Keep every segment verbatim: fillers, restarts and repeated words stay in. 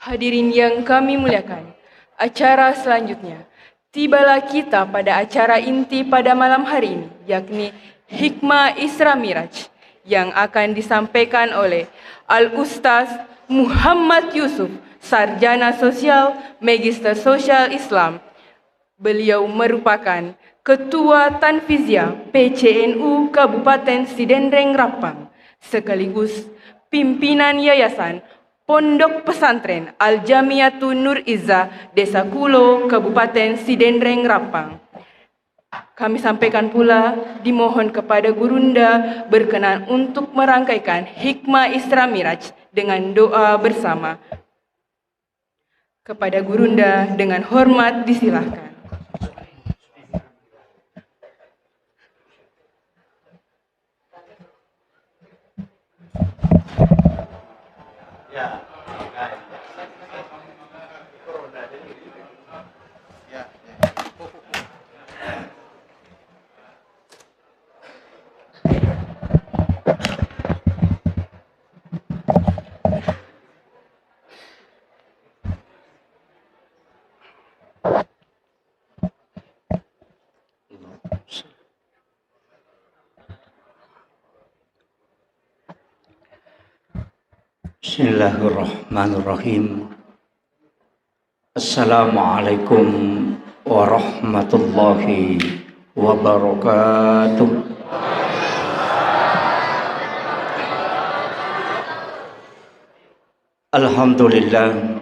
Hadirin yang kami muliakan, acara selanjutnya, tibalah kita pada acara inti pada malam hari ini, yakni Hikmah Isra Miraj, yang akan disampaikan oleh Al-Ustaz Muhammad Yusuf, Sarjana Sosial, Magister Sosial Islam. Beliau merupakan Ketua Tanfizia P C N U Kabupaten Sidenreng Rappang, sekaligus pimpinan Yayasan Pondok Pesantren Al-Jamiatun Nur Izzah, Desa Kulo, Kabupaten Sidenreng Rappang. Kami sampaikan pula, dimohon kepada Gurunda berkenan untuk merangkaikan Hikmah Isra Miraj dengan doa bersama. Kepada Gurunda dengan hormat disilahkan. Bismillahirrahmanirrahim. Assalamualaikum warahmatullahi wabarakatuh. Alhamdulillah.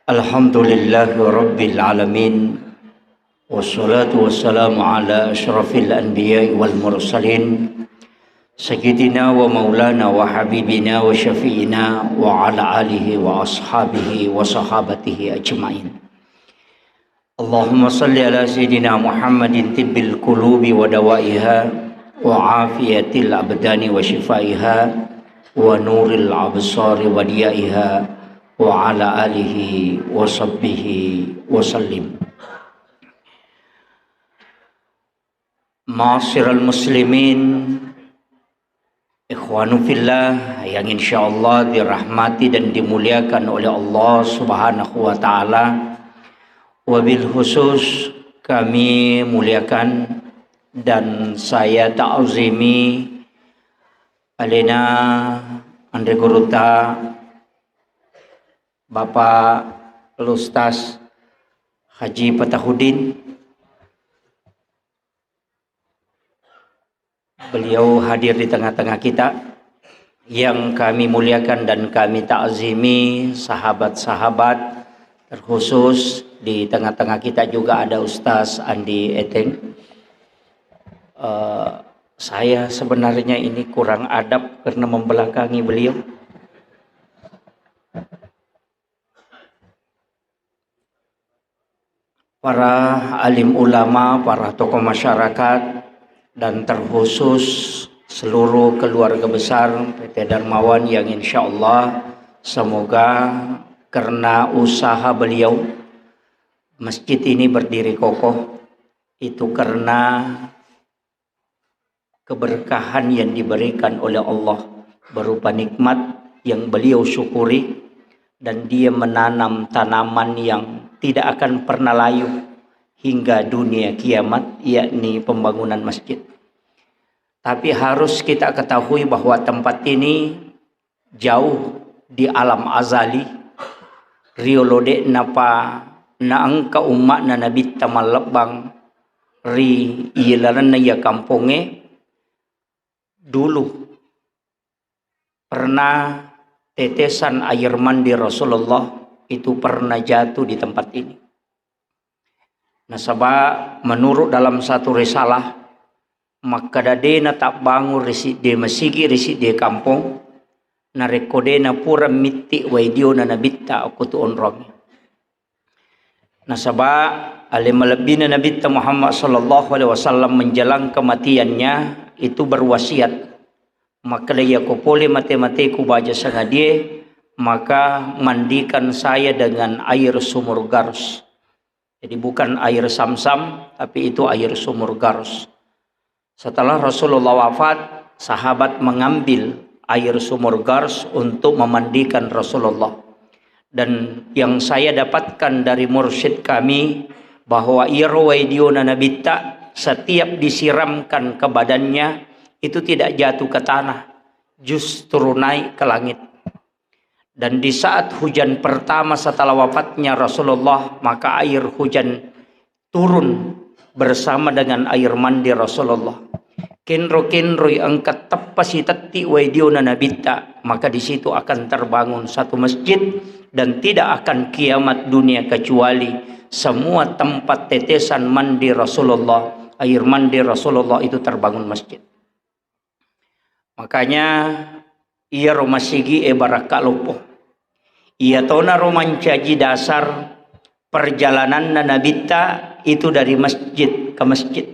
Alhamdulillahi rabbil alamin. Wassalatu wassalamu ala asyrafil anbiya'i wal mursalin. Sayyidina wa maulana wa habibina wa syafi'ina wa ala alihi wa ashabihi wa sahabatihi ajma'in. Allahumma salli ala Sayyidina Muhammadin tibbil qulubi wa dawaiha wa afiyatil abdani wa shifaiha wa nuril absari wa diyaiha wa ala alihi wa sahbihi wa sallim. Ma'asyiral muslimin, ikhwanu fillah yang insyaallah dirahmati dan dimuliakan oleh Allah Subhanahu wa taala. Wabil khusus kami muliakan dan saya ta'zimi alena anre guruta Bapak Al-Ustaz Haji Fatahudin. Beliau hadir di tengah-tengah kita. Yang kami muliakan dan kami ta'zimi, sahabat-sahabat, terkhusus di tengah-tengah kita juga ada Ustaz Andi Eteng. Eh, saya sebenarnya ini kurang adab karena membelakangi beliau. Para alim ulama, para tokoh masyarakat, dan terkhusus seluruh keluarga besar P T Darmawan yang insyaallah semoga karena usaha beliau, masjid ini berdiri kokoh, itu karena keberkahan yang diberikan oleh Allah berupa nikmat yang beliau syukuri, dan dia menanam tanaman yang tidak akan pernah layu hingga dunia kiamat, yakni pembangunan masjid. Tapi harus kita ketahui bahwa tempat ini jauh di alam azali, riolo de'napa naengka umma'na Nabitta mallebbang ri ilalenna iya kampongnge, dulu pernah tetesan air mandi Rasulullah itu pernah jatuh di tempat ini. Nasaba menurut dalam satu risalah, makkeda de natabbangung ri sidde masigi ri sidde kampong, narekko de napura mitti wai diona Nabitta okko tu onrong. Nasaba ale malebbina Nabitta Muhammad sallallahu alaihi wasallam menjelang kematiannya itu berwasiat, makkeda, iyako pole mate-mateku baja sangadie, maka mandikan saya dengan air sumur Garus. Jadi bukan air Samsam, tapi itu air sumur Garus. Setelah Rasulullah wafat, sahabat mengambil air sumur Garus untuk memandikan Rasulullah. Dan yang saya dapatkan dari mursyid kami, bahwa iyaro wae diona Nabitta, setiap disiramkan ke badannya, itu tidak jatuh ke tanah, justru naik ke langit. Dan di saat hujan pertama setelah wafatnya Rasulullah, maka air hujan turun bersama dengan air mandi Rasulullah. Kenro-kenroi engka teppa sitetti wae diona Nabitta, maka di situ akan terbangun satu masjid, dan tidak akan kiamat dunia kecuali semua tempat tetesan mandi Rasulullah, air mandi Rasulullah itu terbangun masjid. Makanya, iyaro masigi'e barakka loppo. Iyatonaro mancaji dasar perjalananna Nabitta itu dari masjid ke masjid.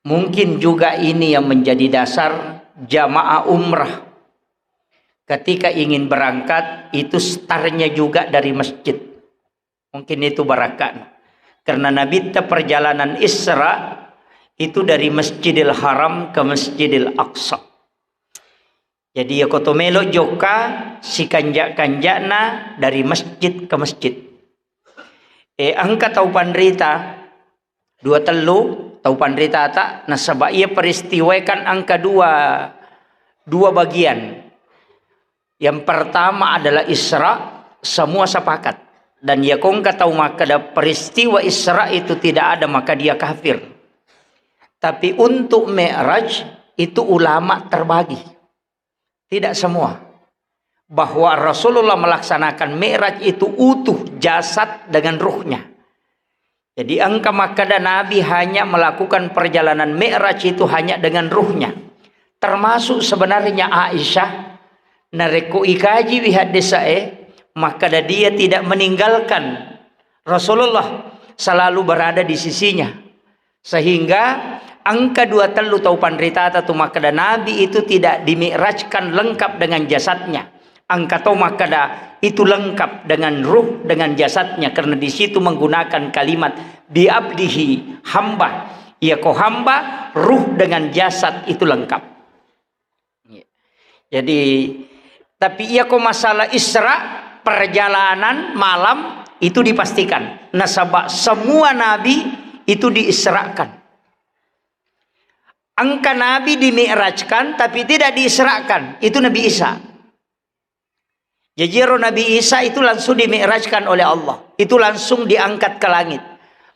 Mungkin juga ini yang menjadi dasar jamaah umrah ketika ingin berangkat, itu startnya juga dari masjid. Mungkin itu barakka. Karena Nabitta perjalanan Isra itu dari Masjidil Haram ke Masjidil Aqsa. Jadi, ya koto melo jokka, sikanja-kanjana dari masjid ke masjid. Eh, engka tau panrita, dua tellu tau panritata, nasaba iya peristiwae kan engka dua, dua bagian. Yang pertama adalah Isra, semua sepakat. Dan ya kongka tau makkeda peristiwa Isra itu tidak ada, maka dia kafir. Tapi untuk Mi'raj itu ulama terbagi. Tidak semua. Bahwa Rasulullah melaksanakan Mi'raj itu utuh jasad dengan ruhnya. Jadi engka makkeda Nabi hanya melakukan perjalanan Mi'raj itu hanya dengan ruhnya. Termasuk sebenarnya Aisyah, narekko ikajiwi haddesae, makkeda dia tidak meninggalkan Rasulullah, selalu berada di sisinya. Sehingga engka dua tellu tau panritata tu makkeda Nabi itu tidak dimi'rajkan lengkap dengan jasadnya. Engka tau makkeda itu lengkap dengan ruh, dengan jasadnya, karena di situ menggunakan kalimat bi abdihi, hamba. Iya ko hamba, ruh dengan jasad itu lengkap. Jadi, tapi iya ko masalah Isra, perjalanan malam itu dipastikan. Nasaba semua nabi itu diisrakan. Engka nabi dimi'rajkan, tapi tidak diisrakan. Itu Nabi Isa. Jadi, ero Nabi Isa itu langsung dimi'rajkan oleh Allah. Itu langsung diangkat ke langit.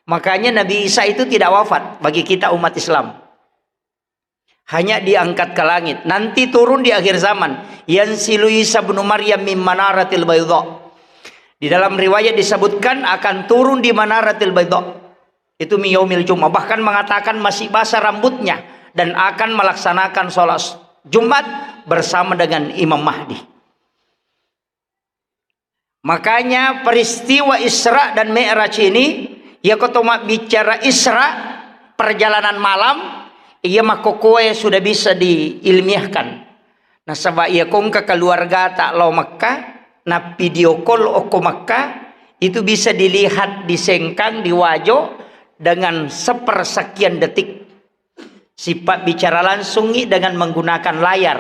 Makanya Nabi Isa itu tidak wafat bagi kita umat Islam. Hanya diangkat ke langit. Nanti turun di akhir zaman. Yanzilu Isa ibnu Maryam min manaratil baydha. Di dalam riwayat disebutkan akan turun di manaratil baydha. Itu min yaumil Jumat. Bahkan mengatakan masih basah rambutnya dan akan melaksanakan sholat Jumat bersama dengan Imam Mahdi. Makanya peristiwa Isra dan Mi'raj ini, iya ko to mabbicara Isra, perjalanan malam, iya makkokkoe sudah bisa diilmiahkan. Nasaba iya ko engka keluargata lao Mekka, na video call okko Mekka, itu bisa dilihat di Sengkang, di Wajo, dengan sepersekian detik. Sipabbicara langsungngi dengan menggunakan layar.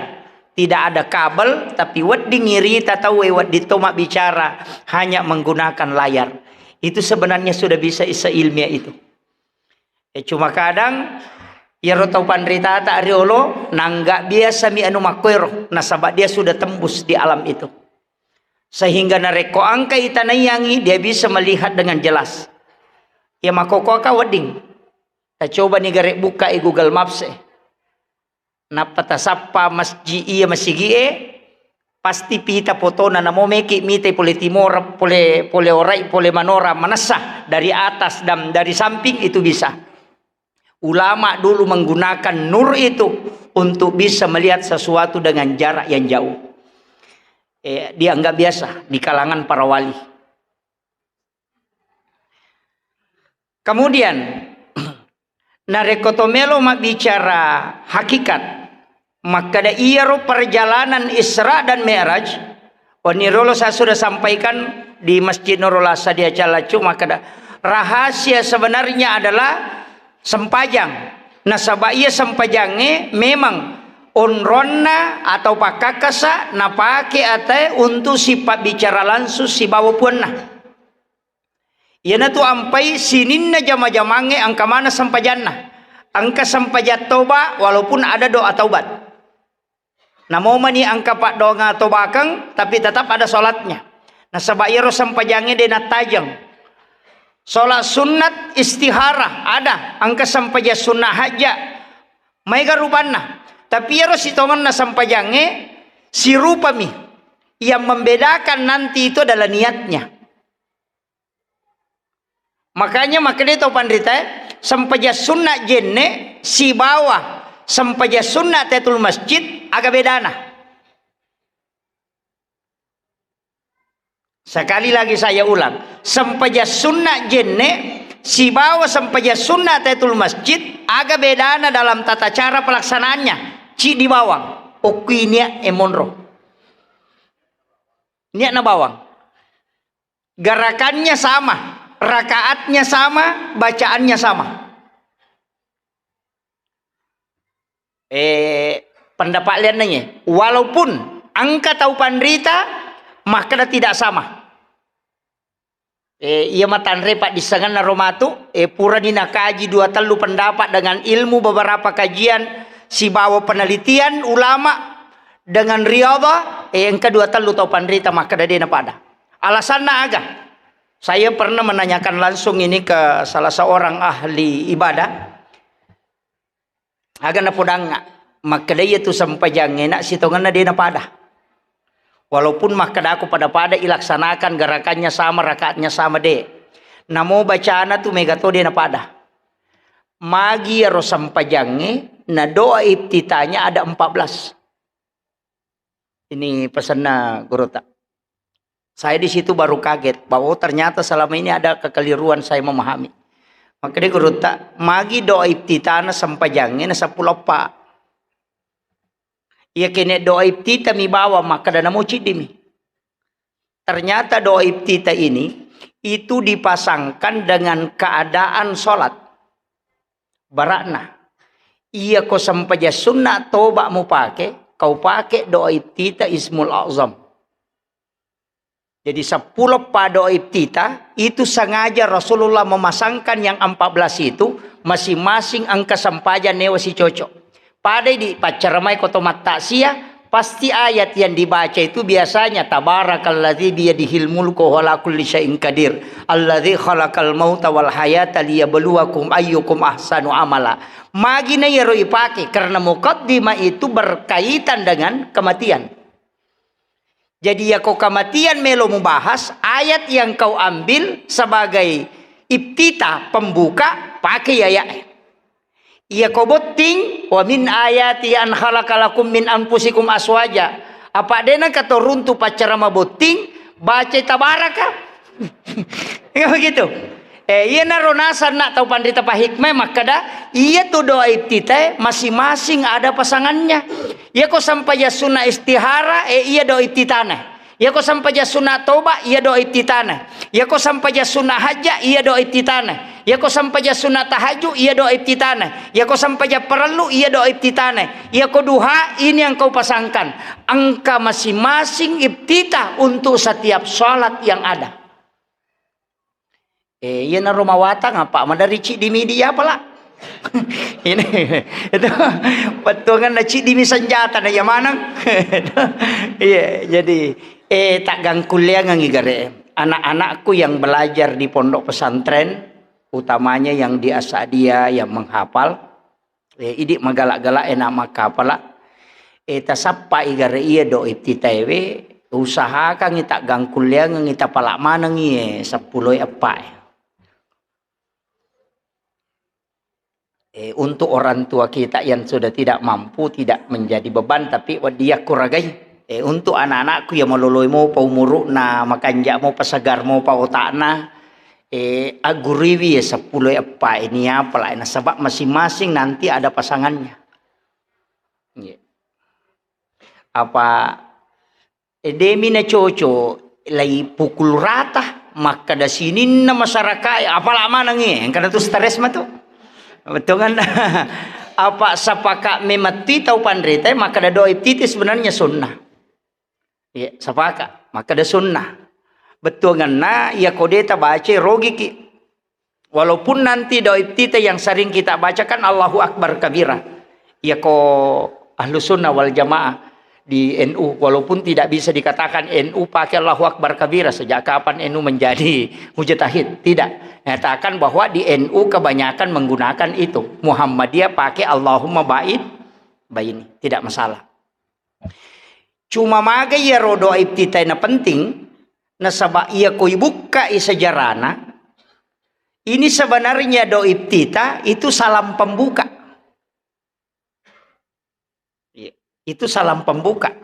Tidak ada kabel, tapi wedding irita tauwe, wedding to mabbicara hanya menggunakan layar. Itu sebenarnya sudah bisa isa ilmiah itu. Eh, cuma kadang iyaro tau panritata riolo, nangga biasa mi anu makkoero, nasaba dia sudah tembus di alam itu. Sehingga narekko engka itanaiyangi, dia bisa melihat dengan jelas. Ya, makkokkoe ka wedding. Tacobani gare bukkai Google Maps e. Nappa tasappa masji iya masigie, pasti pita fotona, namo meki mitai pole timora, pole, pole orai, pole manora, manessa dari atas dan dari samping itu bisa. Ulama dulu menggunakan nur itu untuk bisa melihat sesuatu dengan jarak yang jauh. Eh, dianggap biasa di kalangan para wali. Kemudian, narekko to melo mabbicara hakikat, makkeda iyaro perjalanan Isra dan Mi'raj, wenni riolo saya sudah sampaikan di Masjid Nurul Asad di Acalaccu, makkeda rahasia sebenarnya adalah sempajang. Nasaba iya sempajangnge memang onronna atau pakkakkasa napake atae untuk sipabbicara langsung sibawa puanna. Iyanatu ampai sininna jama-jamangnge engka maneng sempajanna. Engka sempajang toba walaupun ada doa taubat. Namomani engka paddoangeng tobakeng, tapi tetap ada sholatnya. Nasaba iyaro sempajangnge de nattajeng. Sholat sunnat istihara ada, engka sempajang sunnat hajja. Maega rupanna. Tapi iyaro sitongenna sempajangnge sirupami. Yang membedakan nanti itu adalah niatnya. Makanya makkeda tau panritae, sempajang sunna jenne sibawa sempajang sunna tahiyatul masjid, aga bedana? Sekali lagi saya ulang, sempajang sunna jenne sibawa sempajang sunna tahiyatul masjid, aga bedana dalam tata cara pelaksanaannya? Ciddi bawang, okkui nia e monro. Niatna bawang. Gerakannya sama, rakaatnya sama, bacaannya sama. Eh, pendapat lianna ye. Walaupun engka tau panrita, makkeda tidak sama. Eh, iya matanre paddissengenna ro matu, eh, purani nakaji dua tellu pendapat dengan ilmu beberapa kajian sibawa penelitian ulama dengan riyadhah, eh, engka dua tellu tau panrita makkeda de napada. Alasanna aga? Saya pernah menanyakan langsung ini ke salah seorang ahli ibadah. Aga napodangnga, makkeda iyatu sempajangnge na sitongenna de napada. Walaupun makkedako pada-pada ilaksanakan gerakannya sama, rakaatnya sama, de. Namo bacana tu mega to de napada. Magi iyaro sempajangnge na doa iftitahnya ada empat belas. Ini pesanna gurutta. Saya di situ baru kaget bahwa, oh, ternyata selama ini ada kekeliruan saya memahami. Makkeda gurutta, magi doa iftitahna sempajangnge na seppulo eppa. Iya kene doa iftitah mi bawang, makkeda namo ciddimi. Ternyata doa iftitah ini itu dipasangkan dengan keadaan sholat. Barakna. Iya ko sempajang sunna toba mupake, kau pake doa iftitah Ismul Azam. Jadi seppulo pa doa iftitah itu sengaja Rasulullah memasangkan yang empat belas itu, masing-masing engka sempajang newa sicocok. Padai di paccaramai ko to mattaksiah, pasti ayat yang dibaca itu biasanya, "Tabarakalladzi biyadihil mulku wa huwa ala kulli syai'in qadir, alladzi khalaqal mauta wal hayata liyabluwakum ayyukum ahsanu amala." Magi na iyaro ipake, karena mukaddimah itu berkaitan dengan kematian. Jadi, yako kematian melo mubahas, ayat yang kau ambil sebagai iftitah, pembuka, pakai ayat. Iya ko botting, "Wa min ayati an khalaqa lakum min anfusikum aswaja." Apa dena kato runtu paccarama botting, baca tabaraka. Enggak begitu? Eh, iya naro nasanna tau panrita pahikmah makkeda, iya tu doa iftitah masing-masing ada pasangannya. Iya ko sampajang sunna istihara, eh, iya doa iftitahna. Iyako sampajang sunna toba, iya doa iftitahna. Iyako sampajang sunna hajja, iya doa iftitahna. Iyako sampajang sunna tahajud, iya doa iftitahna. Iyako sampajang parellu, iya doa iftitahna. Iyako duha, ini yang kau pasangkan. Engka masing-masing iftitah untuk setiap salat yang ada. Eh, iyanaro mawatang apa maderri ciddi midi apa la? Ini, itu, pettuanganna ciddi mi senjata na iya maneng. Iya, jadi, eh, taggangkulleangengngi gare. Anak-anakku yang belajar di pondok pesantren, utamanya yang di Asadia yang menghafal, Eh, idi magala-gala e na makkapala. Eh, tasappai gare iya do iftitaewe, usahakangngi taggangkulleangengngi tapala manengngi, eh, seppulo eppa e. Eh, untuk orang tua kita yang sudah tidak mampu, tidak menjadi beban, tapi wedding yakkuragai. Eh, untuk anak-anakku yang maloloi mopa umuru'na, makanja mopa, segar mopa otakna, eh, agguriwi ya seppulo eppa ini apa lah, nasaba masing-masing nanti ada pasangannya. Iya. Apa, eh, demi na coco lai pukul rata, makkada sininna masyarakat, eh, apa lah maneng, eh, engkana tu stres matu. Betul kan? Apa sapaka memetti tau panrita, maka doa iftitah sebenarnya sunnah. Iya, sapaka, maka sunnah. Bettuanganna, iya ko de tabaca, rogiki. Walaupun nanti doa iftitah yang sering kita bacakan Allahu Akbar kabira. Iya ko Ahlu Sunnah wal Jamaah di N U, walaupun tidak bisa dikatakan N U pakai Allahu Akbar kabira, sejak kapan N U menjadi mujtahid? Tidak. Nyatakan bahwa di N U kebanyakan menggunakan itu. Muhammadiyah pakai Allahumma ba'id baini. Tidak masalah. Cuma maga iyaro doa iftitah na penting, nasaba iya ko ibukkai sejarahna, ini sebenarnya doa iftitah itu salam pembuka. Iya, itu salam pembuka.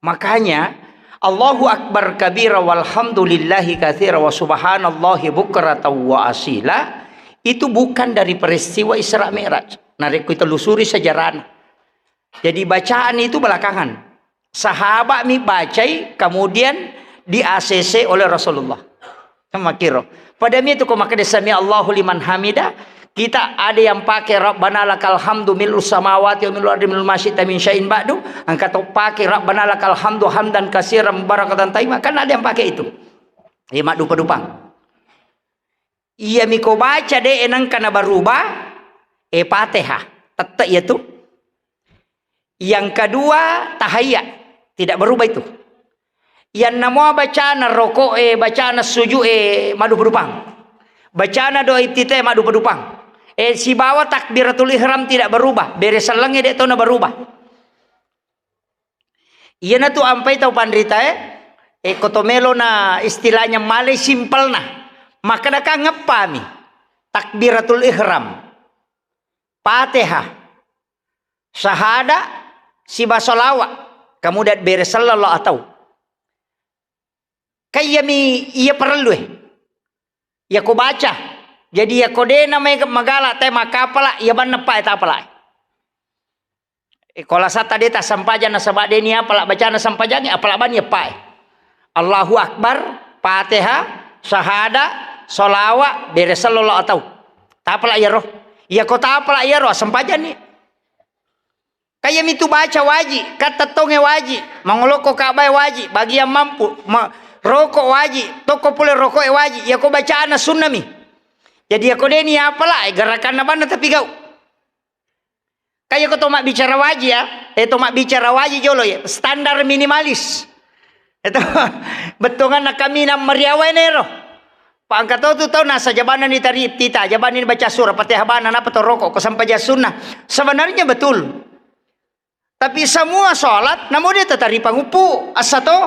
Makanya, Allahu Akbar kabira walhamdulillahi katsira wa subhanallahi bukratan wa asila, itu bukan dari peristiwa Isra Mi'raj. Narekko kita lusuri sejarahna. Jadi bacaan itu belakangan. Sahabat mi bacai, kemudian di-A C C oleh Rasulullah. Makkiro. Pada mi itu ko makkeda sami Allahu liman hamida, kita ada yang pakai Rabbana lakal hamdu mil'us samawati wa mil'ul ardi mil'u ma syi'ta min syai'in ba'du, engka to pakai Rabbana lakal hamdu hamdan katsiran mubarakatan thayyiban, kan ada yang pakai itu. Iya, maddupa-dupang. Iya mi ko baca de nengka na berubah, eh, Fatihah. Tette iya tu. Yang kedua, tahiyat. Tidak berubah itu. Yang namua bacana rokok, eh, bacana sujud, eh, maddupa-dupang. Bacana doa iftitah maddupa-dupang. Eh, sibawa takbiratul ihram tidak berubah. Bere sellengnge de to na berubah. Iyanatu ampai tau panritae, eh, ko to melo na istilahnya malai simpelna. Makkeda ka ngeppami. Takbiratul ihram. Fatihah. Syahada, siba sholawat. Kemudian bere sellallah atau. Kayyami iya parellue. Iya ko baca. Jadi iya ko de na mai magala te makapala, iya banna pa tapala. E, ko lasata de tassempajang nasaba de ni apala bacana sempajangnge, apala bani eppae. Allahu Akbar, Fatihah, syahada, sholawat, bere sellallah atau. Tapala iyaro. Iya ko tapala iyaro, sempajanni. Kayyami tu baca waji, kattettongnge waji, mangolokko Ka'bae waji, bagian mampu, ma-, rokok waji, tokko pole rokoke waji, iya ko bacana sunnami. Jadi iya ko de ni apala, eh, gerakanna banna tapi gau. Kaya ko to mabbicara waji ya, eh, to mabbicara waji jolo ya, standar minimalis. Itu bettuanganna kaminang mariawa enero. Pa engka to tu tau nasa jabanna ni tari tita, jabanna ni baca surah, Fatihah bana, napa to rokok, ko sempajang sunnah. Sebenarnya betul. Tapi semua sholat, namu de tatari panguppu, assa to.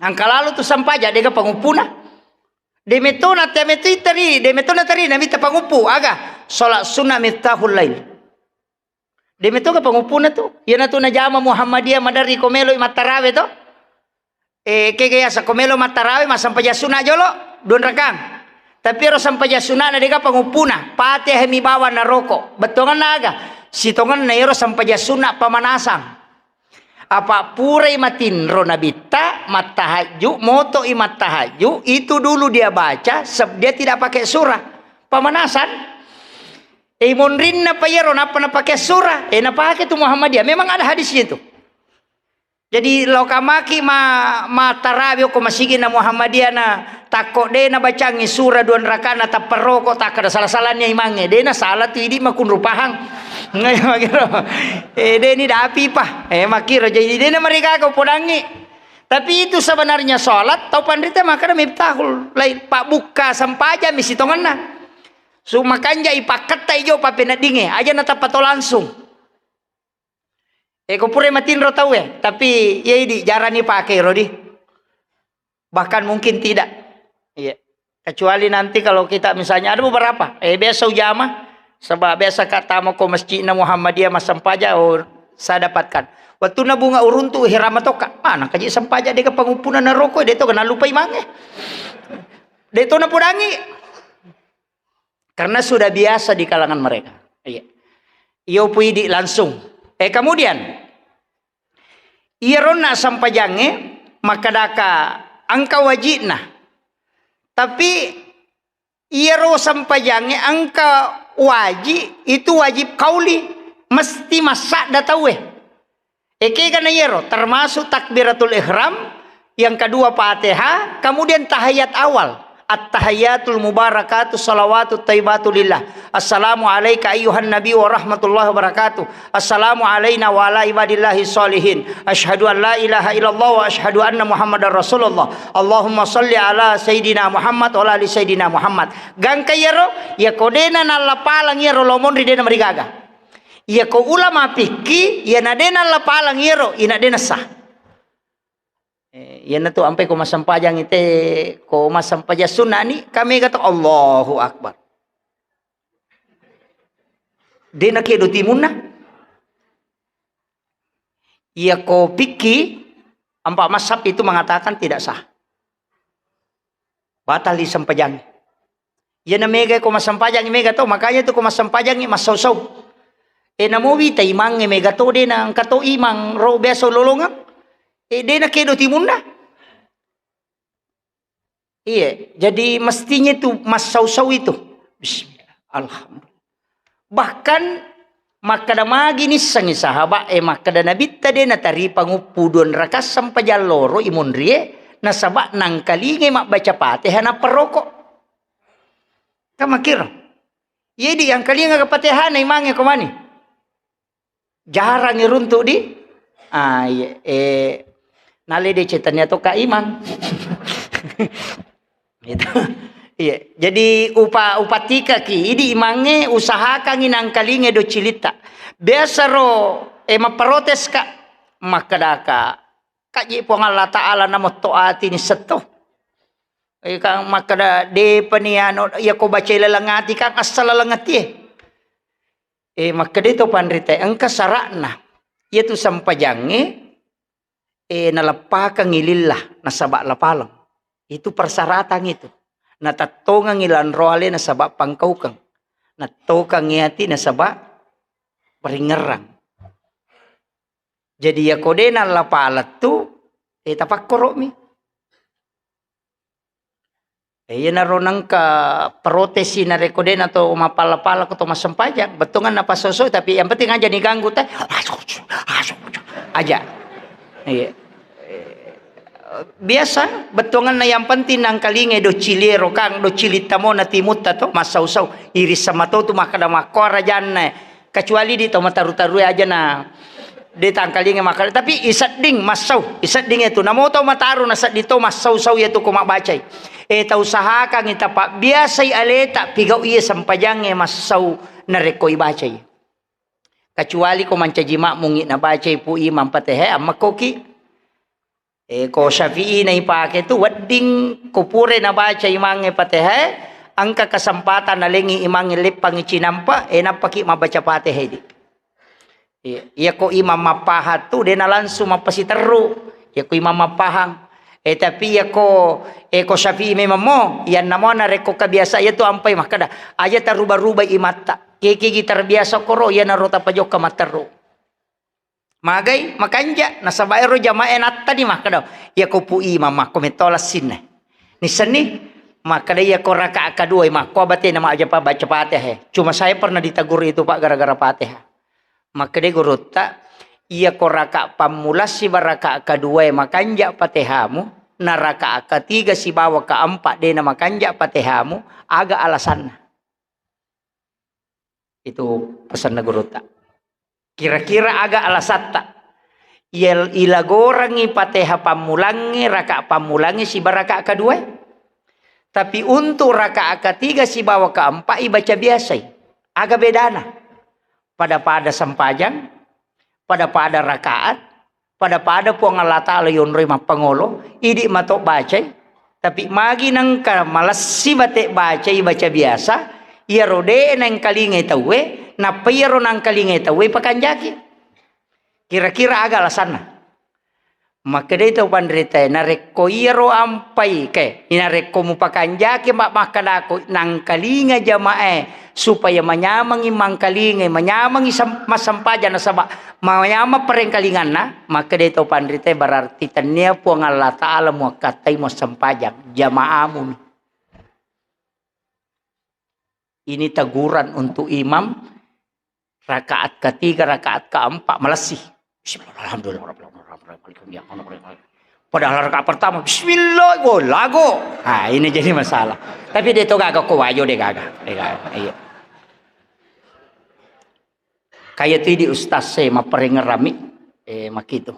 Engka lalo tu sempajang, dega panguppuna. De metto na te metto tari, de metto na tari, namitta panguppu, aga? Sholat sunnah miftahul lail. De metto ga panguppuna tu. Iyana tu najama Muhammadiyah maderri ko melo mattarawe to. Eh, kega yasa ko melo mattarawe, massempajang sunna jolo, dua rakang. Tapi ero sempajang sunna na dega panguppuna, Fatihah mi bawang na roko. Bettuanganna aga? Sitongenna ero sempajang sunna pamanasang. Apa purai matinro nabitta, mattahajju, moto'i mattahajju, itu dulu dia baca, seb-, dia tidak pakai surah. Pemanasan. Eh, monrinna pa iyaro, nappa napake surah. Eh, napake tu Muhammadiyah. Memang ada hadisnya itu. Jadi, lao kamaki ma-, mattarawe ko masigi na Muhammadiyah na, takko de nabacangi surah dua rakana tappa roko, takkada sala-salanya imangnge. De nasala tu idi makunrupahang. Ngai makiro. Eh, de ni dapi pa. Eh, makiro. Jadi, de na mereka ko podangi. Tapi itu sebenarnya sholat, tau panrita makkada miftahul lail, pabbukka sempajang mi sitongenna. Su makanja ipakketta ijo papeneddinge, aja natappa to langsung. E, ko pura matinro tau e, tapi iya idi jarang ipake ro di. Bahkan mungkin tidak. Iya. Kecuali nanti kalau kita misalnya ada beberapa, eh, biasa ujama, sebab biasa ka tamo ko masjidna Muhammadiyah massempajang, oh, saya dapatkan. Waktu na bunga uruntu hirama toka, mana kaji sempajang deka panguppuna na roko, de to kena lupa imangnge. De to na podangi. Karena sudah biasa di kalangan mereka. Iya. Iyo puidi langsung. Eh, kemudian, iyaronna sempajangnge makkedaka engka wajibna. Tapi iyaro sempajangnge engka Wajib, itu wajib kauli, mesti massadda tauwe. Ekega na yero, termasuk takbiratul ihram, yang kedua Fatihah, kemudian tahiyat awal. At-tahiyatul mubarakatuh salawatut thayyibatu lillah. Assalamu alaika ayyuhan nabi wa rahmatullahi wa barakatuh. Assalamu alaina wa ala ibadillahi sholihin. Asyhadu an la ilaha illallah wa asyhadu anna Muhammadar Rasulullah. Allahumma shalli ala Sayyidina Muhammad wa ala ali Sayyidina Muhammad. Gangka yero, ya kodena nallapalang yero lomonri dena marigaga. Iya ko ulama fikih, iya na de nallapalang iyaro, ina de nessa. Eh, iyana tu ampai ko massempajang ite, ko massempajang sunna ni, kami kata Allahu Akbar. De nakedo timunna. Iya ko fikih, empat mazhab itu mengatakan tidak sah. Batal di sempajang. Iyana mega ko massempajang mega to, makanya tu ko massempajang massau-sau. E, namo wita imangnge mega to, de na engka to imang ro biasa lolongeng. E, de na kedo timunna. Iya, jadi mestinya tu massau-sau itu. Bismillah. Alhamdulillah. Bahkan makkeda magi nissengngi sahabat e, makkeda Nabitta de nataripa nguppu dua rakaat sempajang loro imunrie, nasaba nangkalingai mabbaca Fatihah nappa roko. Kan makkiro. Iya di angkalinga Fatihana imangnge ko mani. Jarang iruntuk di. Ah, iya. Eh, nale de cetania to ka imang. Gitu. Iya. Jadi upa-, upatikaki, idi imangnge usahakangi nangkalinge do cilitta. Biasa ro, eh, mapprotes ka, makkedaka, kaji Puang Allah Ta'ala namotto ati ni setto. Eh, kang makkeda, depani anu, iya ko baca laleng ati kang, asal laleng ati e. Eh, makkeda to panrita, engka sara'na. Iya tu sempajangnge, eh, naleppakengngi lillah, nasaba lapaleng. Itu persyaratan itu. Natattongengngi lanroale nasaba pangkaukeng. Nattokengngi ati nasaba paringerrang. Jadi, iya ko de nallapaleng tu, eh, tapakkoro'mi. Eh, iyanaro nengka protesi narekko de nato mapalla-palla ko to massempajang. Bettuanganna passosoi, tapi yang penting aja diganggu te. Aja. Iya. Biasa, bettuanganna yang penting nangkalingai do ciliro kang, do cilitta mo na timutta to, massau-sau. Irissa mato tu makkeda makkoa rajanna. Kecuali di to mataru-tarue aja na de tangkalinga makkeda, tapi isedding massau, isedding itu. Namo tau mataru nasedding to massau-sau iya tu ko mabbacai. Eh, tausahakangngi tapabbiasai aleta pigau iya sempajangnge massau narekko ibacai. Kecuali ko mancaji makmungngi nabacai pu imang Fatihah, ammekkoki. Eh, ko Syafi'i na ipake tu wedding ko pura nabaca imangnge Fatihah, engka kesempatan nalengi imangnge leppangngi cinampa, eh, nappaki mabbaca Fatihah di. Iya, iya ko imam mappahang tu de na langsung mappasiterru. Iya ko imam mappahang. Eh, tapi iya ko, eh, ko Syafi'i memang mo, iyanna mo narekko kabiasa iya tu ampai makkeda, aja taruba-ruba imatta. Kekegi terbiasa koro, iyanaro tapajokka matterru. Magai makanja, nasaba ero jamaah e nattani makkeda, iya ko pu imam makko metto lassinna. Nissenni makkeda iya ko rakaat kedua makko abatena ma aja pa baca Fatihah. Cuma saya pernah ditegur itu, Pak, gara-gara Fatihah. Makkeda gurutta, iya ko rakaat pammula siba rakaat kedua makanja Fatihamu, na rakaat ketiga sibawa keempat dena makanja Fatihamu, aga alasanna? Itu pesanna gurutta. Kira-kira aga alasatta? Iya, ilagorangngi Fatihah pammulangnge, rakaat pammulangnge siba rakaat kedua. Tapi untuk rakaat ketiga sibawa keempat ibaca biasai. Aga bedana? Pada-pada sempajang, pada-pada rakaat, pada-pada Puang Allah Ta'ala yonroi mappangolo, idi mato bacai, tapi magi nengka malessi bate bacai, baca biasa, iyaro de nengkalingai tauwe, nappa iyaro nangkalingai tauwe pakanjaki. Kira-kira aga alasanna? Makkedai tau panritae, narekko iyaro ampai, ke, narekko mupakanjaki ma-, makkedako, nangkalinga jamae, supaya manyamengi mangkalingai, manyamengi sem-, massempajang nasaba manyameng parengkalinganna, makkedai tau panritae, berarti tennia Puang Allah Ta'ala muakkattai muassempajang, jamaamu. Ini teguran untuk imam, rakaat ketiga, rakaat keempat, malessi. Bismillah, alhamdulillah, rabbil alamin, rabbil alamin, maliki yaumiddin. Padahal rakaat pertama, bismillah, go, lago. Nah, ini jadi masalah. Tapi de' to gaga ko wajo, de' gaga. De' gaga. Iya. Kayak tu di ustaz saya, mapperengerami, eh, makitu.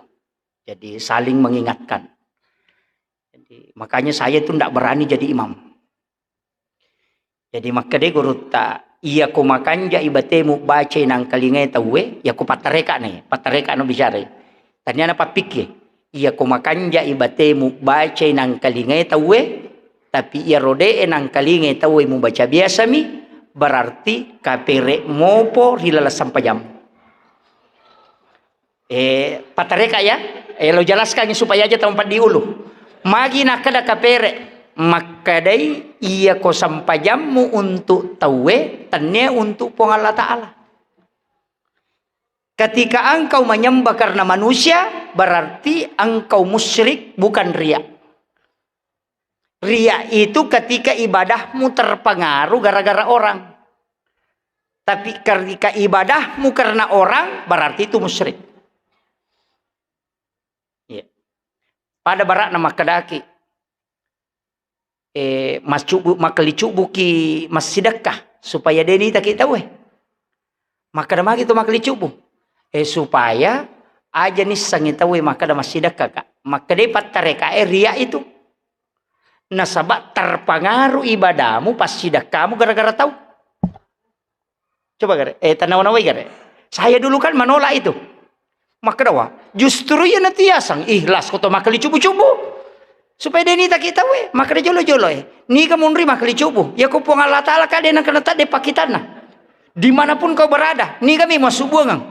Jadi saling mengingatkan. Jadi, makanya saya itu ndak berani jadi imam. Jadi makkeda gurutta, "Iya ko makanjai batemu bacai nangkalingai tauwe, iya ko pattareka ne, pattareka no bicara." Tania na pappikki, "Iya ko makanjai batemu bacai nangkalingai tauwe, tapi iya rode'e nangkalingai tauwe mubaca biasami, berarti kapere mopo ri laleng sampajammu." Eh, pattareka ya. Eh, lo jelaskan supaya aja tau paddi ulu. Magi nakkeda kapere, makkedai, "Iya ko sampajammu untuk tauwe, tennia untuk Puang Allah Ta'ala." Ketika engkau menyembah karena manusia, berarti engkau musyrik, bukan riya. Riya itu ketika ibadahmu terpengaruh gara-gara orang. Tapi ketika ibadahmu karena orang, berarti itu musyrik. Iya. Pada barakna makkedaki, eh, mascubu-, makkelicubuki massidekka supaya de' nitaki tauwe. Makkeda magi tu makkelicubu? Eh, supaya aja nissengi tauwe makkeda massidekka ka. Makkedai pattareka e riya itu. Nasaba terpengaruh ibadahmu, passidekkamu gara-gara tau. Coba gare, eh, tanawa-nawai gare. Saya dulu kan menolak itu. Makkedawa, justru iya natiasang ikhlas ko to makkelicubu-cubu. Supaya de' nitaki tauwe, makkeda jolo-jolo e. Niga munri makkelicubu. Ya ko Puang Allah Ta'ala ka de' nakena tadde pakkitanna. Dimanapun kau berada, niga mi massubuangang.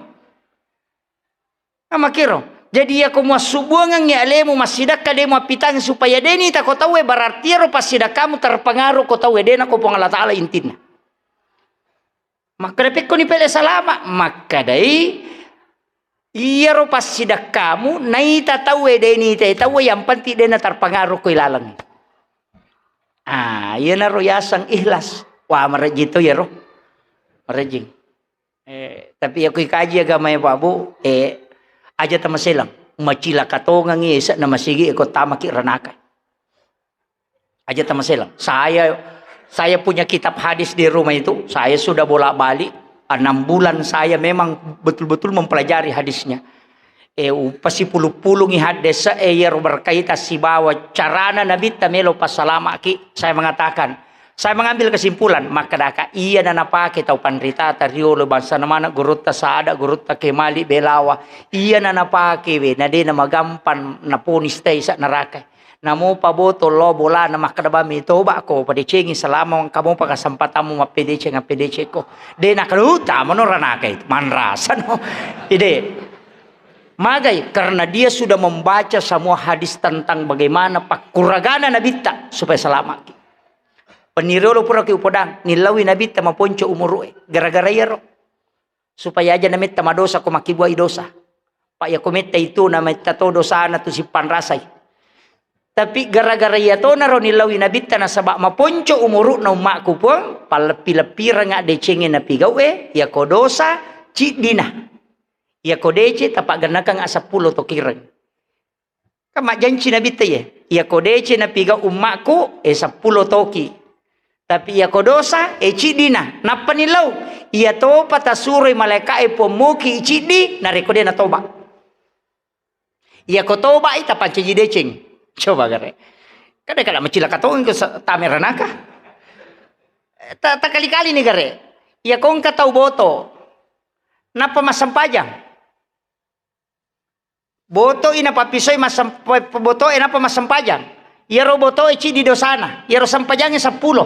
Amakkiro. Jadi, iya ko muassubuangengngi alemu massidekka, de' muappitang supaya de' nita ko tauwe, berarti iyaro passidekkamu terpengaruh ko tauwe, de' nako Puang Allah Ta'ala intinna. Makkeda pekkoni pele salama, makkedai iyaro passidekkamu naita tauwe, de' nitai tauwe, yang penting de' na terpengaruh ko ilaleng. Ah, iyanaro yaseng ikhlas. Wah, marejjing to iyaro. Marejjing. Eh, tapi iya ko ikaji agamae, Pak Bu, eh, aja tamaselang. Macilaka tongengngi ese'na masigi e ko tamaki ranaka. Aja tamaselang. Saya, saya punya kitab hadis di rumah itu, saya sudah bolak-balik, enam bulan saya memang betul-betul mempelajari hadisnya. Eh, upasipulu-pulungi haddese, eh, iyaro berkaitan sibawa carana Nabitta melo passalamaki. Saya mengatakan, saya mengambil kesimpulan, makkedaka, iyana napake tau panritata riolo, bangsana maneng gurutta Sada, gurutta Kemali, Belawa, iyana napake we, na de' namagampang naponis taisa neraka. Namopa boto lo bolana makkeda bami, "Toba'ko, padecengi selama engka mopa kesempatammu mappedeceng, appedecekko." De' nakkeda, "Uh, tamano ranaka itu, manrasano." Ide. Magai, karena dia sudah membaca semua hadis tentang bagaimana pakkuragana Nabitta supaya selamat. Peniriolo pura ki upodang, nillaui Nabitta maponco umuru'e. Gara-gara iyaro. Supaya aja nametta madosa ko makkibuai dosa. Pak, iya ko metta itu nametta to dosana tu sippanrasai. Tapi gara-gara iya tonaro nillaui Nabitta nasaba maponco umuru'na ummakku, Puang, palleppi-leppireng addecengnge napigau'e, iya ko dosa ciddina. Iya ko dece tapaggennakeng aseppulo tokireng. Kan majjanci Nabitta iye, iya ko dece napigau ummakku, e seppulo toki. Tapi iya ko dosa, e ciddina. Nappa nillau, iya topa tasuroi malaeka'e Puang moki ciddi, narekko de natoba. Iya ko tobai tapancaji deceng. Coba gare. Kada-kada macilaka tongeng ko sa-, tame ranaka. Ta-, takali-kali ni gare. Iya ko engka tau boto. Nappa massempajang. Botoi napappisoi massem-, pe-, pe-, botoe nappa massempajang. Iyaro botoe ciddi dosana, iyaro sempajangnge seppulo.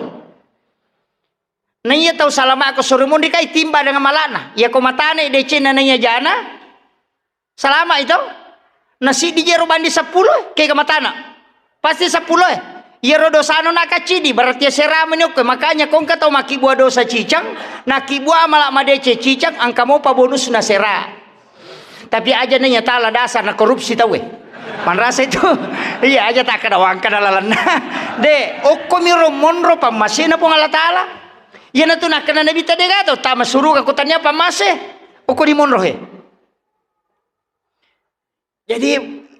Na iya tau salama ko suri munri kai timba dengan malana. Iya ko matane decenna na iya jana, salama itu. Na siddi jero bandi seppulo, kega matana. Pasti seppulo e. Iyaro dosano nakaccidi, berarti sera meni okko. Makanya ko engka tau makkibua dosa cicang, nakkibua mala madeceng cicang, engka mopa bonusna sera. Tapi aja nanya tala dasar na korupsi tau e. Manrasa itu. Iya, aja takkada wangkana lalenna. De, okko miro monro pammasena Puang Allah Ta'ala. Iyanatu nakkeda Nabitta, de gaga tau tama suruga ko tania pammase, okko dimonrohe. Jadi,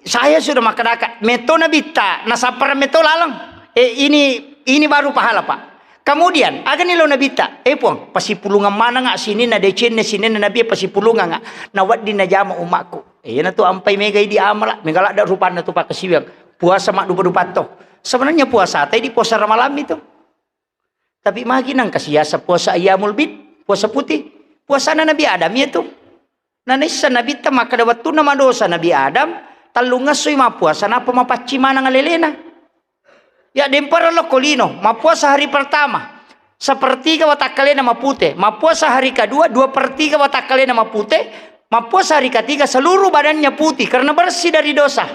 saya sudah makkedaka, metto Nabitta, nasappara metto laleng. Eh, ini, ini baru pahala, Pak. Kemudian, agani lo Nabitta, eh, Puang, pasipulungang manengnga sininna decenna, sininna Nabi pasipulungang, nawedding najama umatku. Eh, iyanatu ampai mega idi amala, mega ladde rupanna tu pakkasiwiang. Puasa maddupa-dupa to. Sebenarnya puasa tadi puasa Ramalang itu. Tapi magi nangka siasa puasa ayyamul bid, puasa putih. Puasana Nabi Adam iya tu. Nanaissa Nabitta makkeda wettunna madosa Nabi Adam, tellung essoi mappuasa, nappa mapaccing maneng alelena. Ya, dempara lokko lino, mappuasa hari pertama, sepertiga watakkalena mapute, mappuasa hari kedua, dua per tiga watakkalena mapute, mappuasa hari ketiga seluruh badannya putih karena bersih dari dosa.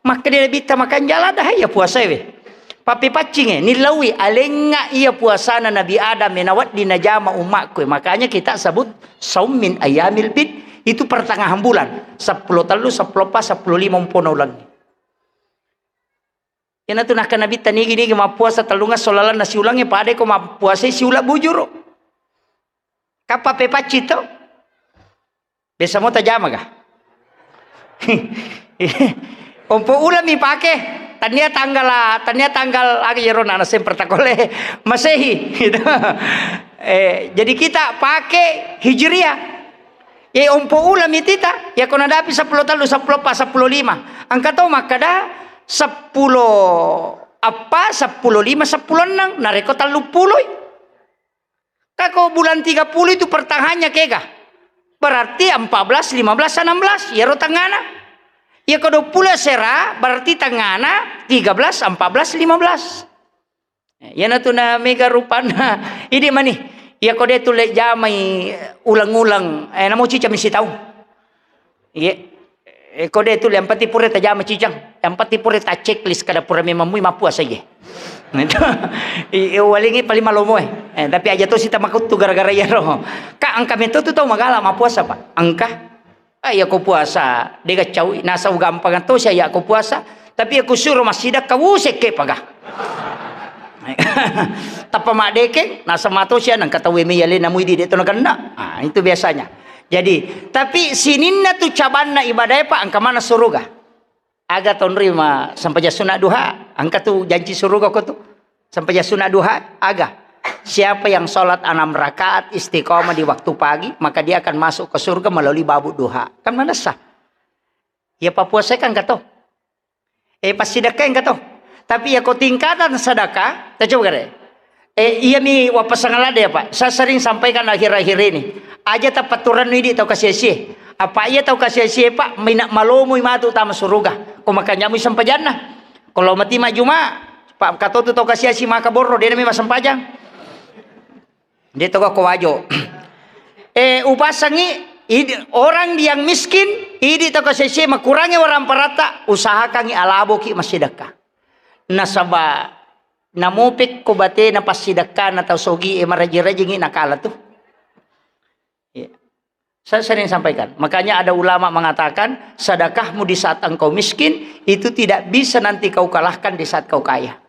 Makkeda Nabitta, makanja ladde iya puasae we. Pappepaccinge, nillaui alengnga iya puasana Nabi Adam e, nawedding najama umatku e. Makanya kita sebut saum min ayyamil bid. Itu pertengahan bulan. Seppulo tellu, seppulo eppa, seppulo lima umpona ulengnge. Iyanatu nakkeda Nabitta, nigi-nigi mappuasa tellung esso lalenna siulengnge, padai ko mappuasai siuleng bujuru. Kappa pepacci to? Biasa mo tajama ga? Ompo uleng mi pake, tania tanggal, tania tanggal aga iyaro na semper takole Masehi, gitu. Eh, jadi kita pake Hijriah. Ye ompo uleng mi tita, ya ko nadapi seppulo tellu, seppulo eppa, seppulo lima. Engka to makkeda seppulo eppa, seppulo lima, seppulo enneng, narekko tellu puloi. Ka ko bulan tiga puluh itu pertengahannya kega. Berarti empat belas, lima belas, enam belas, iyaro tengngana. Iya ko dua puluh sera, berarti tengngana tiga belas, empat belas, lima belas. Eh, iyanatu na mega rupanna. Idi mani, iya ko de tulle jamai uleng-uleng, eh, namo cicca mi sitaung. Iya. Eh, ko de tulle, yang penting pura tajama cicang. Yang penting pura ta checklist kada pura memang mui mappuasa iye. Nah, itu. I, i, walingi paling malomo e. Eh, tapi aja to sita makuttu gara-gara iyaro. Ka engka metto tu tau magala mappuasa, Pak. Engka. Ah, iya ko puasa, de gaccau, nasau gampang to sia iya ko puasa. Tapi iya ko suro massidekka, wusekke paga. Tappa maddekeng, nasama to sia nengka tau e mei alena mui di de to nakenna. Ah, itu biasanya. Jadi, tapi sininna tu cabanna ibadae, Pak, engka maneng suruga. Aga tonrima sempajang sunat duha, engka tu janci suruga ko tu. Sempajang sunat duha, aga. Siapa yang sholat enam rakaat istiqomah di waktu pagi, maka dia akan masuk ke surga melalui babu duha. Kan manessa. Ya, pappuasai kan engka to. Eh, passidekkai engka to. Tapi ya ko tingkatan sedekah, ta coba gare. Eh, iya mi wappasang ladde ya, Pak. Saya sering sampaikan akhir-akhir ini. Aja tapatturannu idi tau kasiasie. Apa iya tau kasiasie, Pak, mina malomoi matu tama suruga. Ko makanja mui sempajanna. Ko lao mati majjuma, Pak, katotu tau kasiasi maka borro, de nami massempajang. De to ko wajo. Eh, upasangi idi, orang yang miskin, idi tau kasiasie makurangi waramparatta, usahakangi alaboki massidekka. Nasaba namopekko batena passidekkana tau sogi e maraji-rajingi nakala tu. Iya. Saya sering sampaikan. Makanya ada ulama mengatakan, sedekahmu di saat engkau miskin, itu tidak bisa nanti kau kalahkan di saat kau kaya.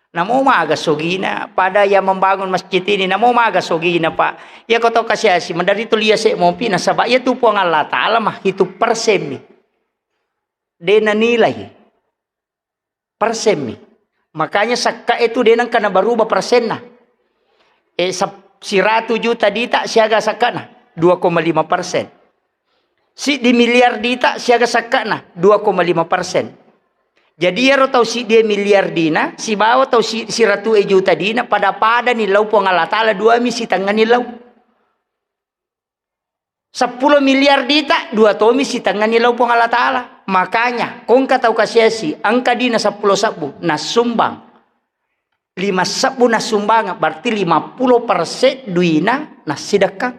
Namo maga sogina, pada yang membangun masjid ini, namo maga sogina, Pak. Ya, kau tahu kasih asi, mendari tu lia se mopi, nasaba iya tu Puang Allah Ta'ala mah hitung persen mi. De nanilai. Persen mi. Makanya sakka itu de nengka nabaruba persenna. Eh, sap-, siratu juta dita siaga sakkana? Dua koma lima persen. Siddi miliar dita siaga sakkana? Dua koma lima persen. Jadi iyaro tau siddi miliar dina, sibawa tau si-, siratu e juta dina, pada-pada ni lau Puang Allah Ta'ala, dua mi sitengnga ni lau. Seppulo miliar dita, dua tomi sitengnga ni lau Puang Allah Ta'ala. Makanya, ko engka tau kasiasi, engka dina seppulo sebbu, nassumbang. Lima sebbu nassumbang, berarti lima puluh persen duina nassidekka.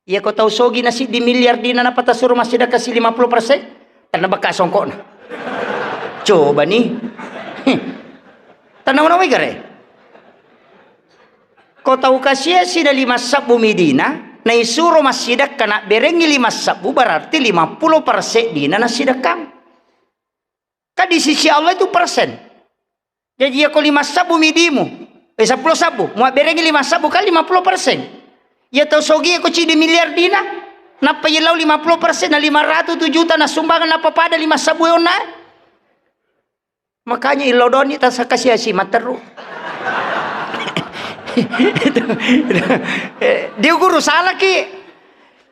Iya ko tau sogi na siddi miliar dina napata suro massidekka si lima puluh persen, tenna bekka songkokna. Coba ni. Tenna mana wai gare. Ko tau kasiasi na lima sebbu mi dina, naisuro massidekka, nabberengi lima sebbu, berarti lima puluh persen dina nassidekkang. Kan di sisi Allah itu persen. Jadi, iya ko lima sebbu mi dimu, Eh, seppulo sabbu, muabberengi lima sabbu kali lima puluh persen. Iya tau sogi ko cidi miliar dina, nappa iya lau lima puluh persen na lima ratus tu juta na sumbang nappa pada lima sabbu onna. Makanya illau doni tasakasiasi matteru. Eh, dia guru salaki.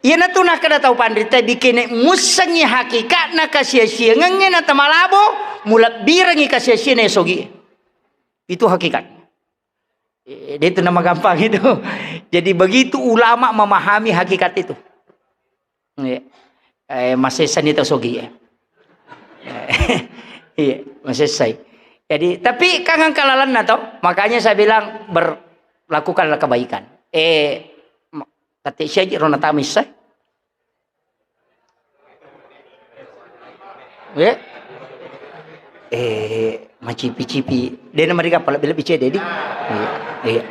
Iyanatu nakkeda tau panrita bikene mussengi hakikatna kasiasiangengnge na tamalabo, mulebbirengi kasiasiana sogi. Itu hakikat. Eh, dia itu nama gampang itu. Jadi begitu ulama memahami hakikat itu. Iya. Eh, masessani tau sogi, eh. Iya, masessai. Jadi, tapi kan engka lalenna to, makanya saya bilang ber-, lakukanlah kebaikan. Eh, ma-, tette siaji rona tamissai. Ya. Eh, macipi-cipi. Dena mariga pala bela bice dedi. Iya, iya.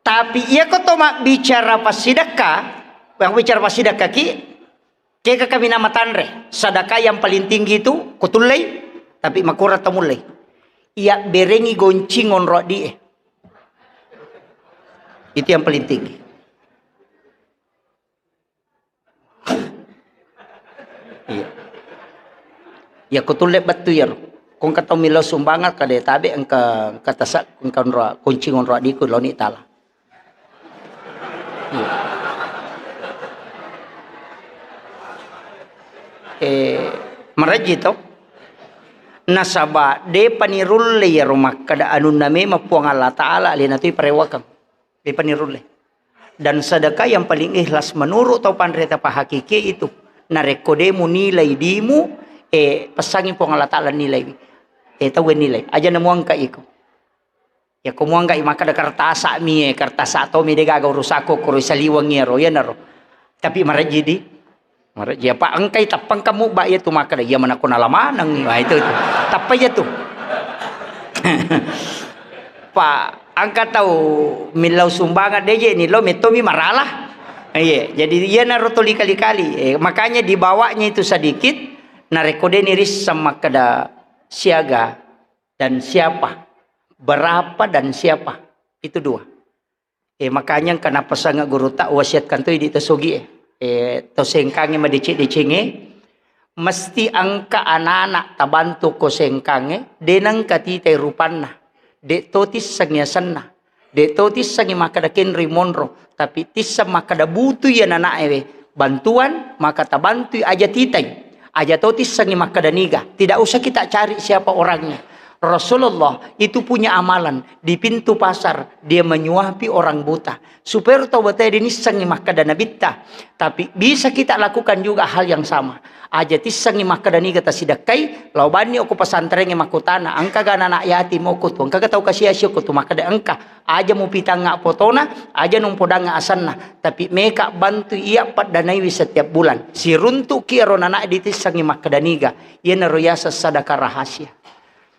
Tapi iya ko to mabbicara passidekka, yang bicara passidekka ki, kega kami nama tanre, sedekah yang paling tinggi itu kutullei, tapi makurang to mullei. Iya berengi goncing onro addi e. Itu yang paling tinggi. Iya. Iya, ko tulle bettu iyaro. Ko engka tau millau sumbangan kade tabe engka, engka tasa, engka onro, kunci onro addiku laoni tala. Iya. Eh, maraji to. Nasaba depa nirulle iyaro makkeda anunna memang Puang Allah Taala alena tu parewakeng. Depa nirulle. Dan sedekah yang paling ikhlas menurut tau panrita pahakiki itu. Narekko de mu nilai dimu, eh, pesangi Puang Allah Taala nilai. Eh, tau nilai. Aja na muangka iko. Ya ko muangka i makkeda kertasa mi, eh, kertasa to mi de gaga urusakku kuro saliweng iyaro, iyanaro. Tapi marajji di. Marajji apa engkai tappang kamu ba iya tu makkeda iya manakko nala maneng. Wah, itu, itu. Tappa iya tu. Pa engka tau millau sumbangan deje ni lo metto mi marala. Iya, jadi iya naro toli kali-kali. Eh, makanya dibawanya itu sedikit narekko de ni risseng makkeda siaga dan siapa, berapa dan siapa. Itu dua. Eh, makanya engka napesangnge gurutta, wasiatkan to idi to sogi e. Eh, to sengkangnge madeceng-decengnge, mesti engka anak-anak tabantu ko sengkangnge, de nengka titai rupanna, de to tissengngi asenna, de to tissengngi makkeda kenri monro, tapi tisseng makkeda butui anak-anak ewe bantuan, maka tabantui aja titai. Aja to tissengngi makkeda niga. Tidak usah kita cari siapa orangnya. Rasulullah itu punya amalan. Di pintu pasar, dia menyuapi orang buta. Supaya tau batae dinissengngi makkeda nabitta. Tapi bisa kita lakukan juga hal yang sama. Aja tissengngi makkeda niga tasidekkai, lao banni okko pesantrengnge makkutana, engkaga anak yatim okko tu, engkaga tau kasiasi okko tu, makkeda engka. Aja mupitangnga potona, aja numpodangnga asenna, tapi meka bantu iya paddanaiwi setiap bulan. Siruntuki ero nana ditissengngi makkeda niga, iyanaro yaseng sadaka rahasia.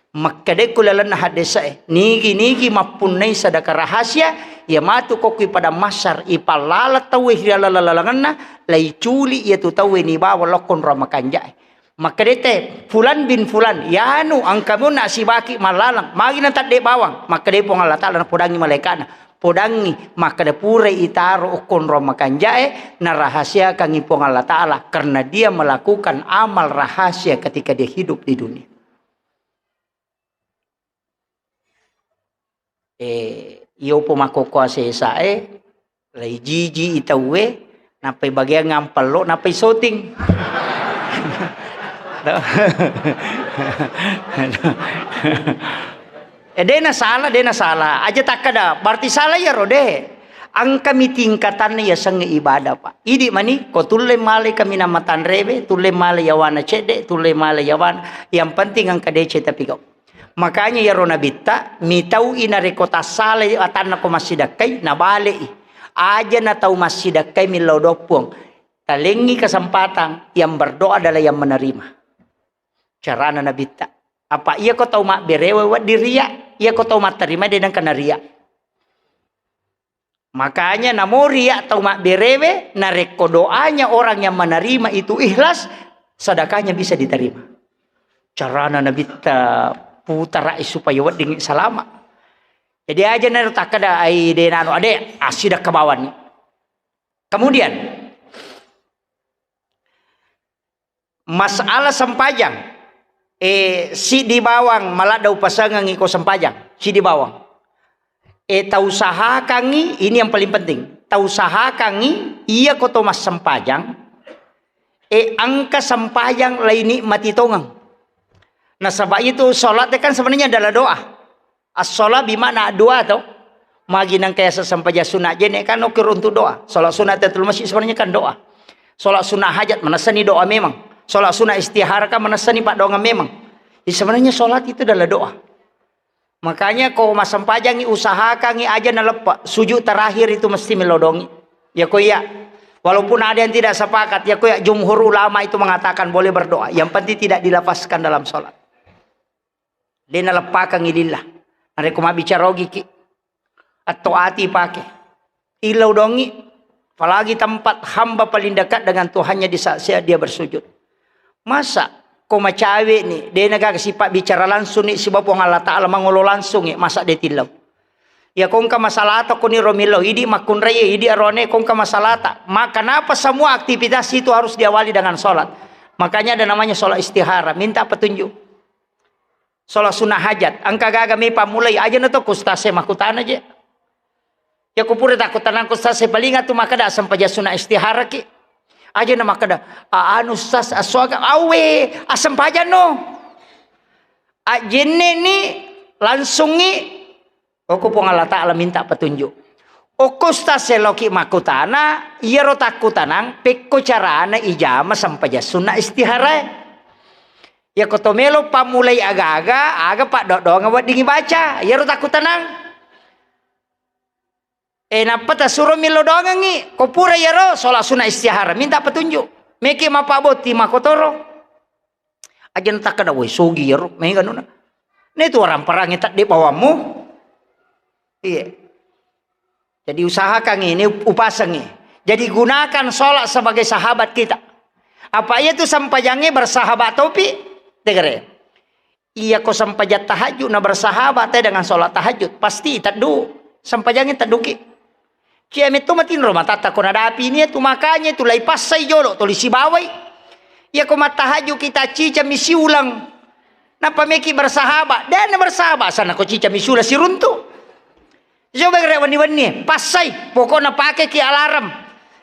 Makkeda ku lalenna haddese'e, nigi-nigi mappunnai sadaka rahasia, iya matu kokki padang mahsyar, ipallala tauwe ri laleng-lalengenna, laiculi iyatu tauwe nibawa lokko nro makanja'e. Makkedai te, "Fulan bin Fulan, yanu engka monna sibaki mallaleng, magi natadde bawang?" Makkedai Puang Allah Taala, napodangngi malaika'na, "Podangngi, makkeda purai itaro okko onrong makanja'e, narahasiakangngi Puang Allah Taala karena dia melakukan amal rahasia ketika dia hidup di dunia." Eh, iyopo makkokkoe asesae, lai jiji i tauwe, nappai bageang ampello, nappai syuting. Eh, dena salah, dena salah. Aja takkeda, berarti salah iyaro, de. Engkami tingkatanna yasengnge ibadah, Pak. Idi mani, ko tulle male kaminang matanrewe, tulle male yawana cedde, tulle male yawana. Yang penting engka deceng tapi kau. Makanya iyaro nabitta, mitau'i narekko tassalai atanna ko massidekkai, nabale'i. Aja na tau massidekkai millau doang Puang. Talengngi kesempatan, yang berdoa adalah yang menerima. Carana nabitta. Apa iya ko tau mabberewe wedding ria, iya ko tau matterima de nengka naria. Makanya namo ria tau mabberewe, narekko doanya orang yang menerima itu ikhlas, sedekahnya bisa diterima. Carana nabitta putara supaya wedding salama. Jadi aja nero takkeda ai de nanu ade asida kebawanni. Kemudian masalah sempajang, eh, siddi bawang maladda upasengengi ko sempajang, siddi bawang. Eh, tausahakangi, ini yang paling penting. Tausahakangi, iya ko to massempajang, eh, engka sempajang laini mati tongeng. Nasaba itu salat kan sebenarnya adalah doa. As-shalah bima'na doa to. Magi nangka yaseng sempajang sunat jenne kan okko runtu doa. Salat sunat tahiyatul masjid sebenarnya kan doa. Salat sunat hajat manessani doa memang. Salat sunat istihara kan manessani paddoangeng memang. Jadi sebenarnya salat itu adalah doa. Makanya ko massempajangi usahakangi aja naleppa sujud terakhir itu mesti melodongi. Ya ko iya. Walaupun ada yang tidak sepakat, ya ko iya jumhur ulama itu mengatakan boleh berdoa. Yang penting tidak dilafazkan dalam salat. De naleppakangi lillah. Narekko mabbicara ogiki, atau ati pake. Illau dongi, apalagi tempat hamba paling dekat dengan Tuhannya di saat-saat dia bersujud. Masa ko macawe ni, de naga sifat bicara langsung ni siba Puang Allah Ta'ala mangolo langsung ni, masa de tillau. Ya kongka masalah to koni romillau, idi makkunrai, idi arone kongka masalah ta. Maka kenapa semua aktivitas itu harus diawali dengan sholat? Makanya ada namanya sholat istihara, minta petunjuk. Sholat sunnah hajat, engka gaga mi pammulai, aja na to ku ustaz e makkutana je. Ya ku pura takkutanang ku ustaz e, paling atu makkeda sempajang sunnah istihara ki. Aja na makkeda, "A-, anu ustaz, aswaga, awe, asempajang no." Ajenne ni, langsungi, Okko Puang Allah Ta'ala minta petunjuk. Okko ustaz e loki makkutana, iyaro takkutanang, pekko carana ijama sempajang sunna istiharae. Yako to melo pammulai aga-aga, aga paddodoangeng weddingi baca, iyaro takkutanang. E, nappa tasuro millo doangengngi, ko pura iyaro sholat sunna istihara, minta petunjuk. Meki mappabotti makotoro. Aja natakkeda, "Woi, sugi iyaro, mega nuna." Netu orang perangi tadde bawammu. Iya. Jadi usahakan ini, upasangi. Jadi gunakan sholat sebagai sahabat kita. Apa iya tu sempajangi bersahabat topi? Tegere. Iya ko sempajang tahajud na bersahabat te dengan sholat tahajud, pasti teddu. Sempajangi tedduki. Cia metto matinro matatta ko nadapi ini tu, makanya tu lai passai jolo toli sibawai. Iya ko mattahajud kita cica mi siulang. Napa meki bersahabat? Dan bersahabat sana ko cica mi siulang siruntu. Coba gere wenni-wenni, passai, pokokna pake ki alarm.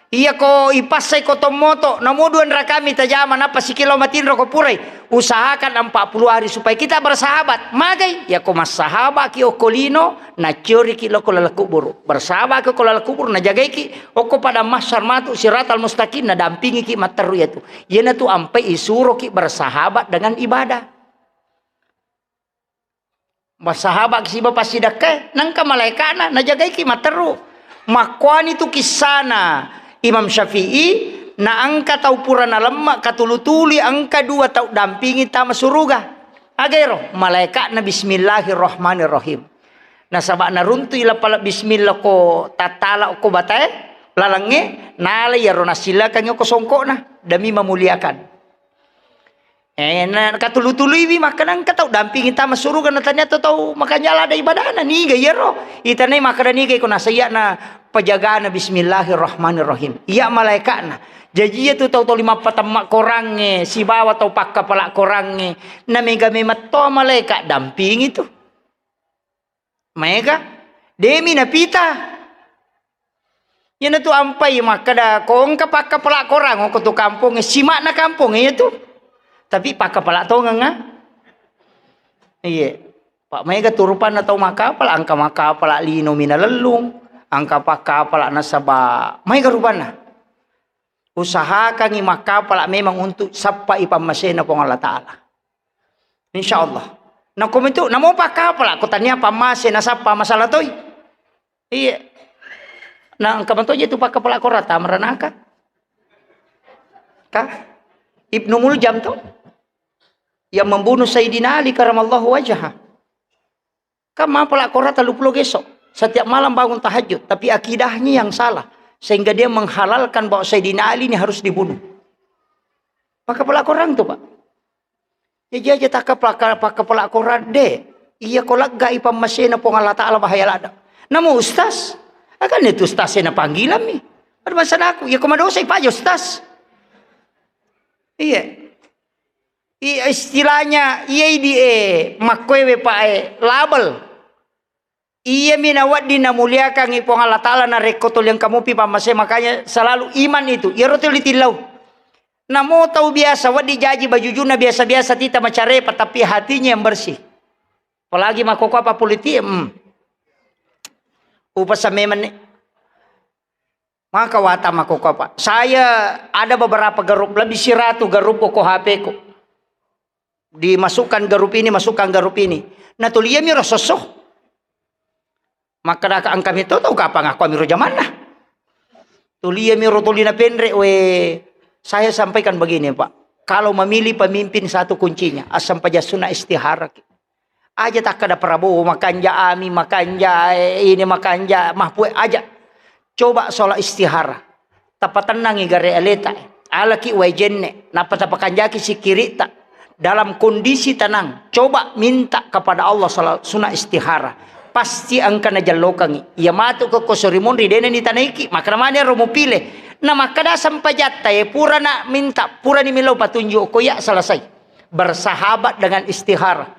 Iya ko ipassai ko tommoto, namo dua rakami tajama, nappa sikilo matinro ko purai. Usahakan empat puluh hari supaya kita bersahabat. Magai, ya ko massahabat ki okko lino, naciori ki loko laleng kuburu. Bersahabat ki okko laleng kuburu, najagai ki okko padang mahsyar matu siratal mustaqim, nadampingi ki matteru yatu. Iyana tu ampai isuro ki bersahabat dengan ibadah. Massahabaki siba passidakkae, nengka malaeka'na najagaiki matteru. Makkuani tu kissana Imam Syafi'i, na engka tau pura nalemma katulu-tului engka dua tau dampingi tama suruga. Aga ero? Malaeka'na bismillahirrahmanirrahim. Nasaba naruntui lapala bismillah ko tattala ko batae lalengnge, nalai iyaro nassilakangngi ko songko'na demi memuliakan. Eh, na katulu-tuluiwi makkeda engka tau dampingi tama suruga, na tania to tau makanja lada ibadana, niga iyaro? Itanai makkeda niga iko nasayya'na pajagana bismillahirrahmanirrahim. Iya malaeka'na. Jaji iya tu tau toli mappatemma korangnge sibawa tau pakkapala korangnge, na mega memetto malaeka dampingi tu. Maega, demi napita. Iyanatu ampai makkeda, ko engka pakkapala korang, ko tu kampongnge, sima'na kampong iya tu. Tapi pakkapala tongeng, ah. Iya. Pak, maega tu rupanna tau makkapala, engka makkapala lino minalellung, engka pakkapala nasaba, maega rupanna. Usahakangi makkapala memang untuk sappai pammasena Puang Allah Ta'ala. Insya Allah. Nako itu, namo pakkapala, ko tania pammase nasappa masalah toi. Iya. Nah, engka matoje tu pakkapala korata meranaka. Ka? Ibnu Muljam tu yang membunuh Sayyidina Ali karamallahu wajhah. Kan mapala Quran tellu pulo geso. Setiap malam bangun tahajud, tapi akidahnya yang salah, sehingga dia menghalalkan bahwa Sayyidina Ali ini harus dibunuh. Maka pala Quran tu, Pak. Jaji aja takka paka-, pakapala Quran de. Iya ko leggai pammasena Puang Allah Ta'ala bahaya ladda. Namu ustaz? Akan itu ustaz e napanggilammi. Ada masalah aku. Iya ko madosa ipaja ustaz. Iya. Iya istilahnya iya idi e makkoewe pa e label. Iyami nawedding namuliakangngi Puang Allah Ta'ala narekko tuli engka mupi pammase, makanya selalu iman itu. Iyaro tuli tillau. Namo tau biasa wedding jaji bajujunna biasa-biasa tita macarepa, tapi hatinya yang bersih. Apalagi makkokkoe apa politik, hmm. Upasa memang ni. Maka wata makkokkoe apa. Saya ada beberapa grup, lebih siratu grup ko H P ku. Dimasukkan grup ini, masukkan grup ini. Nah, tuliami ro sosso. Makkadaka engka mito tau kapang aku amiro jamanna. Tuliami ro tuli napenre, we, saya sampaikan begini, Pak. Kalau memilih pemimpin satu kuncinya, asam paja sunna istihara. Aja takkada Prabowo makanja ami, makanja, eh, ini makanja, Mahfud aja. Coba sholat istihara. Tapatennangi gare aleta. Alaki wae jenne, nappa tapakanjaki sikirita. Dalam kondisi tenang, coba minta kepada Allah sholat sunnah istihara. Pasti engka najellokangi. Iya matu ke kosori monri dena ni tanaiki, makana mani ro mupile. Na makkada sempajatta e pura na minta, pura ni millau patunjuk ko ya selesai. Bersahabat dengan istihara.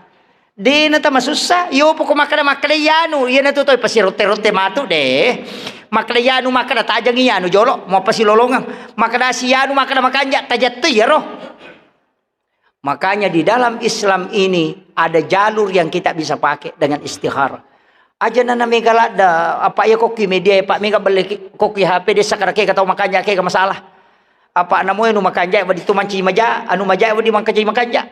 De na tamasussa, yo poko makkada, makkada yanu, iya natu toi pasirotte-rotte matu de. Makkada yanu, makkada tajangi yanu jolo, mau pasilolongang. Makkada si yanu, makkada makanja, tajattui yaro. Makanya di dalam Islam ini ada jalur yang kita bisa pakai dengan istihara. Aja nana mega ladda, apa iya kokki media, Pak, mega belle ki-, kokki H P desa kada kega tau makanja kega masalah. Apa namu anu makanja, wadi tu manci maja, anu maja, wadi mangkaji makanja.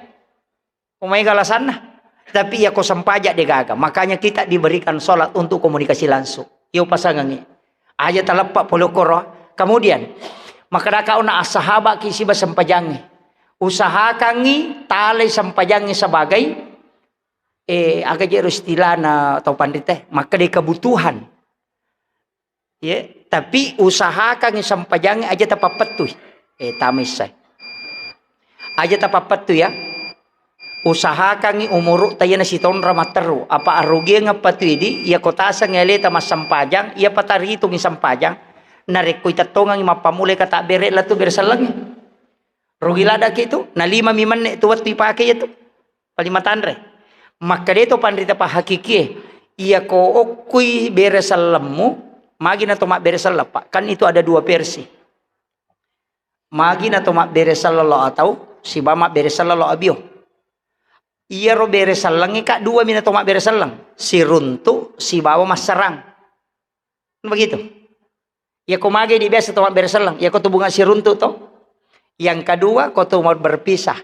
Ko maega alasanna. Tapi iya ko sempaja de gaga. Makanya kita diberikan sholat untuk komunikasi langsung. Iyo pasangangi. Aja taleppa pole koro. Kemudian, makkadaka ona assahabaki siba sempajangi. Usahakangi talai sempajangi sebagai, eh, aga jero istilahna tau panrite, makkeda kebutuhan. Ye, tapi usahakangi sempajangi aja tapappettui. Eh, tama issai. Aja tapappettui ya. Usahakangi umuru tayana sitonra matteru. Apa arugiang apa tu idi, iya kotaseng aleta massempajang, iya pataritungi sempajang. Narekko itettongangi mappammulai kata bere latu bere sellengi. Rugi ladaki tu, na lima mi menne tu wettu ipake iya tu. Paling matanre. Makkeda to panrita pahakikie, iya ko okkui bere sellemmu, magi na to mabbere selleng, Pak. Kan itu ada dua versi. Magi na to mabbere selleng lo atau siba mabbere selleng lo abio. Iyaro bere sellengnge, Kak, dua mi na to mabbere selleng. Siruntu sibawa masserang. Begitu. Iya ko mage di biasa to mabbere selleng, iya ko tu bunga siruntu to. Yang kedua, ko tu mau berpisah.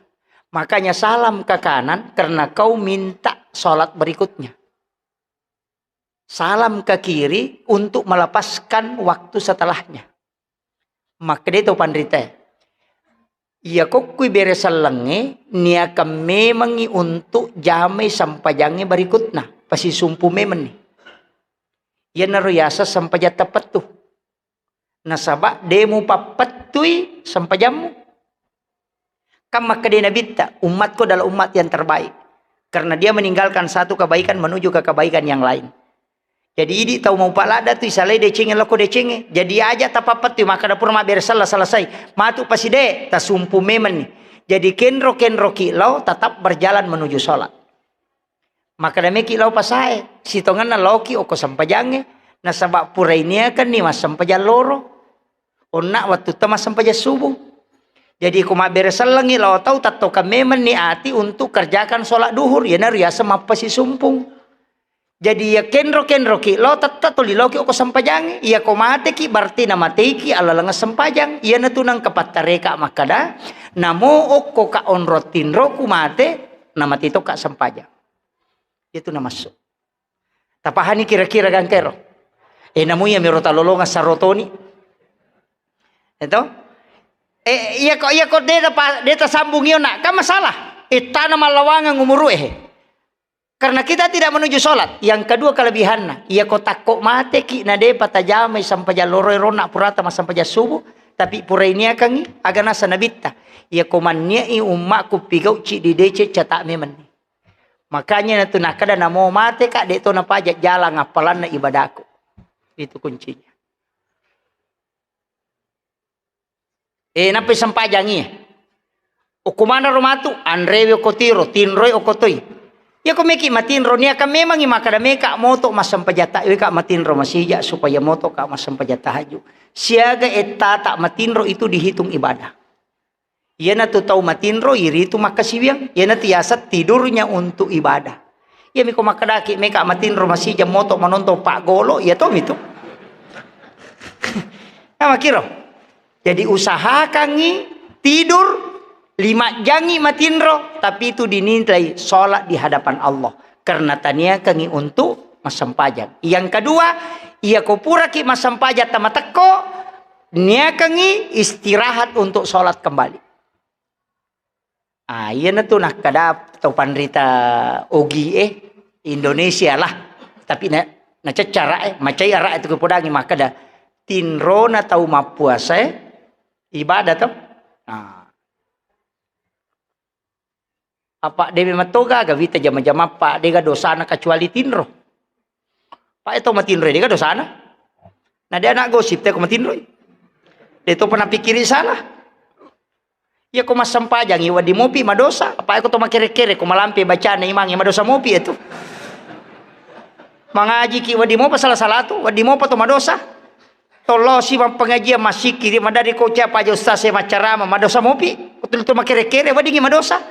Makanya salam ke kanan karena kau minta sholat berikutnya. Salam ke kiri untuk melepaskan waktu setelahnya. Makkeda to panrita. Iya kokkui bere sellengnge niakan memangi untuk jamai sempajangnge berikutna. Pasisumpu memanni. Iyanaro yaseng sempajang tapettu. Nasaba de mupappettui sempajammu. Kan makkeda Nabitta, "Umatku adalah umat yang terbaik." Karena dia meninggalkan satu kebaikan menuju ke kebaikan yang lain. Jadi idi tau mau palada tu isalai decengnge loko decengnge. Jadi aja tapappettui makkeda pura mabbere selleng selesai. Matu paside tasumpu memanni. Jadi kenro-kenroki lao tetap berjalan menuju sholat. Makkeda meki lao pasae, sitongenna laoki okko sempajangnge, nasaba pura iniakenni massempajang loro. Onna wattutta massempajang subuh. Jadi ko mabbere sellengngi lao tau, tettokang memanni ati untuk kerjakan sholat duhur, iyanaro yaseng mappasisumpung. Jadi iya kenro-kenroki lao tette tuli laoki okko sempajangnge. Iya ko mateki berarti namateiki alaleng sempajang. Iyanatu nengka pattareka makkeda, namo okko ka onrong tinroku mate, namate tokka sempajang. Itu namassu. Tapahani kira-kira gangkero. Eh, namu iya miro talolongang sarotoni. Itu? Eh, iya ko, iya ko de ta pa-, de tasambung iyo nak, kan masalah. Eh, tana mallawangang umuru eh. Karena kita tidak menuju sholat. Yang kedua kelebihanna, iya ko takko mateki na de patajamai sempajang loro ronna purata massempajang subuh, tapi pura iniakangi aga nasa nabitta. Iya ko manniai ummakku pigau ciddi deceng cata memenni. Makanya natu nakkeda namo mate ka de to napaja jalang appalanna ibadaku. Itu kuncinya. Eh, nappai sempajangi. Okko manaro matu, anrewe okko tiro, tinroi okko toi. Iya ko meki matinro, niaka memangi makkeda meka moto massempajang ta, weka matinro masija supaya moto ka massempajang tahajud. Siaga ettata matinro itu dihitung ibadah. Iyanatu tau matinro iritu makkasiwiang, iyanatu yaseng tidurnya untuk ibadah. Iyami ko makkedaki meka matinro masija moto manontong paggolo, iya tomi tu. Nah, makiro. Jadi usahakangi tidur lima jangi matinro, tapi itu dinilai sholat di hadapan Allah. Karena taniakangi untuk massempajang. Yang kedua, iya ko puraki massempajang tamatekko, niakangi istirahat untuk sholat kembali. Ah, iyanatu nakkeda tau panrita ogi e Indonesia lah. Tapi na, naceccara e, macai ara e tu kepodangi makkeda tinrona tau mappuasa e ibadah to. Ah. Apa de memang toga ga wita jama-jama apa de ga dosana kecuali tinro. Pak itu matinro de ga dosana. Nah, dia anak gosip te ko matinro. De to pernah pikiri salah. Iya ko massempajangi wedding mopi madosa, apa ko to makere-kere ko malampe bacana imangi madosa mopi itu. Mangajiki wedding mopa salah-salah tu, wedding mopa to madosa. Tollosi mappengajian, massikkiri, madari ko cia paja ustaz e maccarama, madosa mopi. Betul to makere-kere weddingi madosa.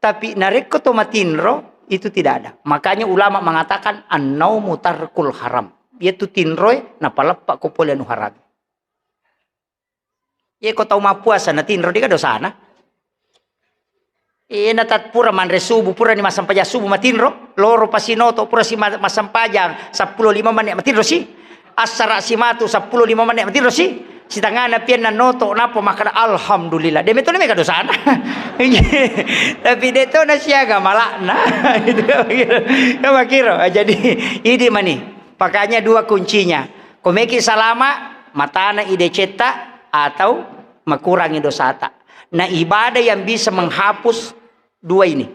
Tapi narekko to matinro itu tidak ada. Makanya ulama mengatakan annaumu tarkul haram. Yaitu tinroe napaleppa ko pole anu haram. Ye ko tau mappuasa na tinro de ga dosana. Eh, na tat pura manre subuh, pura ni massempajang subuh matinro, loro pasinoto pura si ma-, massempajang seppulo lima menit matinro si. Assara simatu seppulo lima menit matinro si. Sitangana pianna noto napa makkeda alhamdulillah. De metto ni mega dosana. Tapi de to na siaga malakna. Itu ya makiro. Jadi idi mani. Pakanya dua kuncinya. Ko meki salama, matana idecetta atau makurangi dosata. Nah, ibadah yang bisa menghapus dua ini.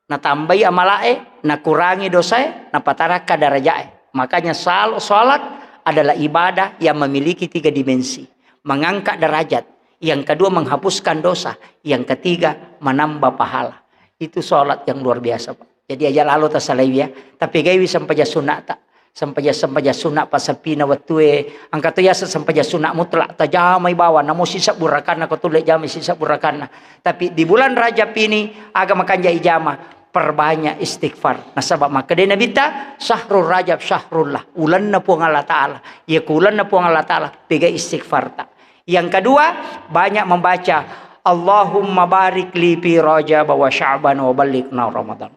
Natambai amalae, nakurangi dosae, napatarakka darajae. Makanya sal-, salat adalah ibadah yang memiliki tiga dimensi. Mengangkat derajat, yang kedua menghapuskan dosa, yang ketiga menambah pahala. Itu salat yang luar biasa, Pak. Jadi aja lalo tasalaiwi ya, tapi gaiwi sempajang sunnata. Sempajang-sempajang sunna passappina wettue, engka to yaseng sempajang sunna mutlak, tajamai bawang, namo sisebbu rakanna, ko tulle jamai sisebbu rakanna. Tapi di bulan Rajab ini, aga makanja ijama, perbanyak istighfar. Nasaba makkeda Nabitta, "Syahrul Rajab syahrullah," ulenna Puang Allah Ta'ala. Iya ku ulenna Puang Allah Ta'ala, pega istighfarta. Yang kedua, banyak membaca, "Allahumma barik li fi Rajab wa Sya'ban wa ballighna Ramadan."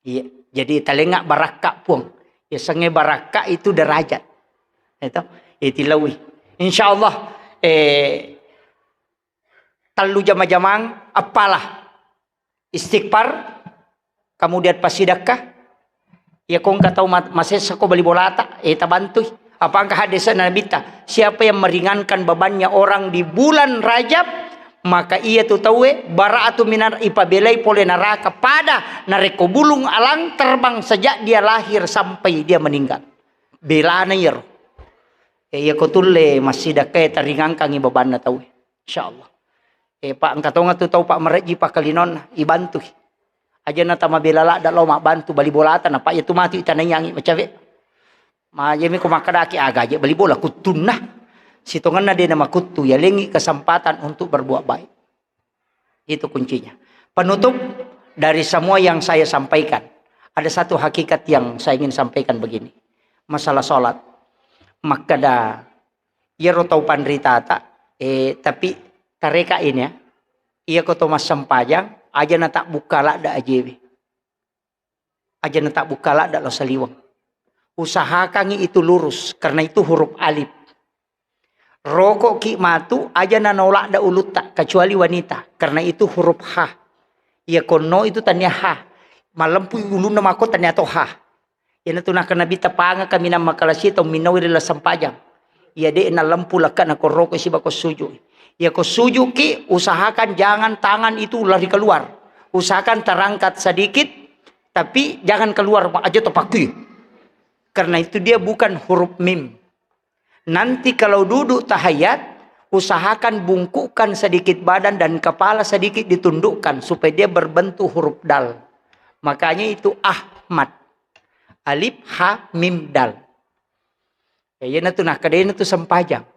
Iya, jadi talenga barakka Puang. Yasengnge barakka itu derajat. Itu, itilawi. Insya Allah, eh, tellu jama-jamang, appalah istighfar, kemudian pasidakka, iya ko engka tau ma-, masessa ko bali bolata, eh, tabantui. Apa engka hadis Nabitta, siapa yang meringankan bebannya orang di bulan Rajab, maka iya tu tauwe bara'atu minar, ipabelai pole neraka pada narekko bulung alang terbang sejak dia lahir sampai dia meninggal. Belana iyaro. Eh, iya ko tulle massidakkae taringangkangi bebanna tauwe. Insya Allah. Eh, Pak, engka tonga tu tau, Pak, marejji pakkalinonna, ibantui. Aja na tamabela ladda lao mabbantu bali bolata, na, Pak, iya tu matu itanaiangi macawe. Ma, iya mi ko makkedaki aga aja bali bola kuttunna. Sitongenna de na makuttu, ya lengi kesempatan untuk berbuat baik. Itu kuncinya. Penutup dari semua yang saya sampaikan, ada satu hakikat yang saya ingin sampaikan begini. Masalah sholat. Makkeda, iyaro tau panritata, eh, tapi tareka ini ya, iya ko to massempajang, aja na tabbukka ladda ajewe. Aja na tabbukka ladda lao saliweng. Usahakangi itu lurus, karena itu huruf alif. Roko'ki matu, aja na naoladda ulutta, kecuali wanita, karena itu huruf ha. Iya konno itu tania ha. Mallempu ulunna mako tania to ha. Iyanatu nakkeda Nabitta, pangaka minang makalasi tau minnaui ri laleng sempajang. Iya de' nalempu lekka'na ko roko siba ko sujud. Iya ko sujuki, usahakan jangan tangan itu lari keluar. Usahakan terangkat sedikit, tapi jangan keluar aja tepakui. Karena itu dia bukan huruf mim. Nanti kalau duduk tahiyat, usahakan bungkukkan sedikit badan dan kepala sedikit ditundukkan supaya dia berbentuk huruf dal. Makanya itu Ahmad. Alif, ha, mim, dal. Ya, iya natu, nah, kedena tu sempajang.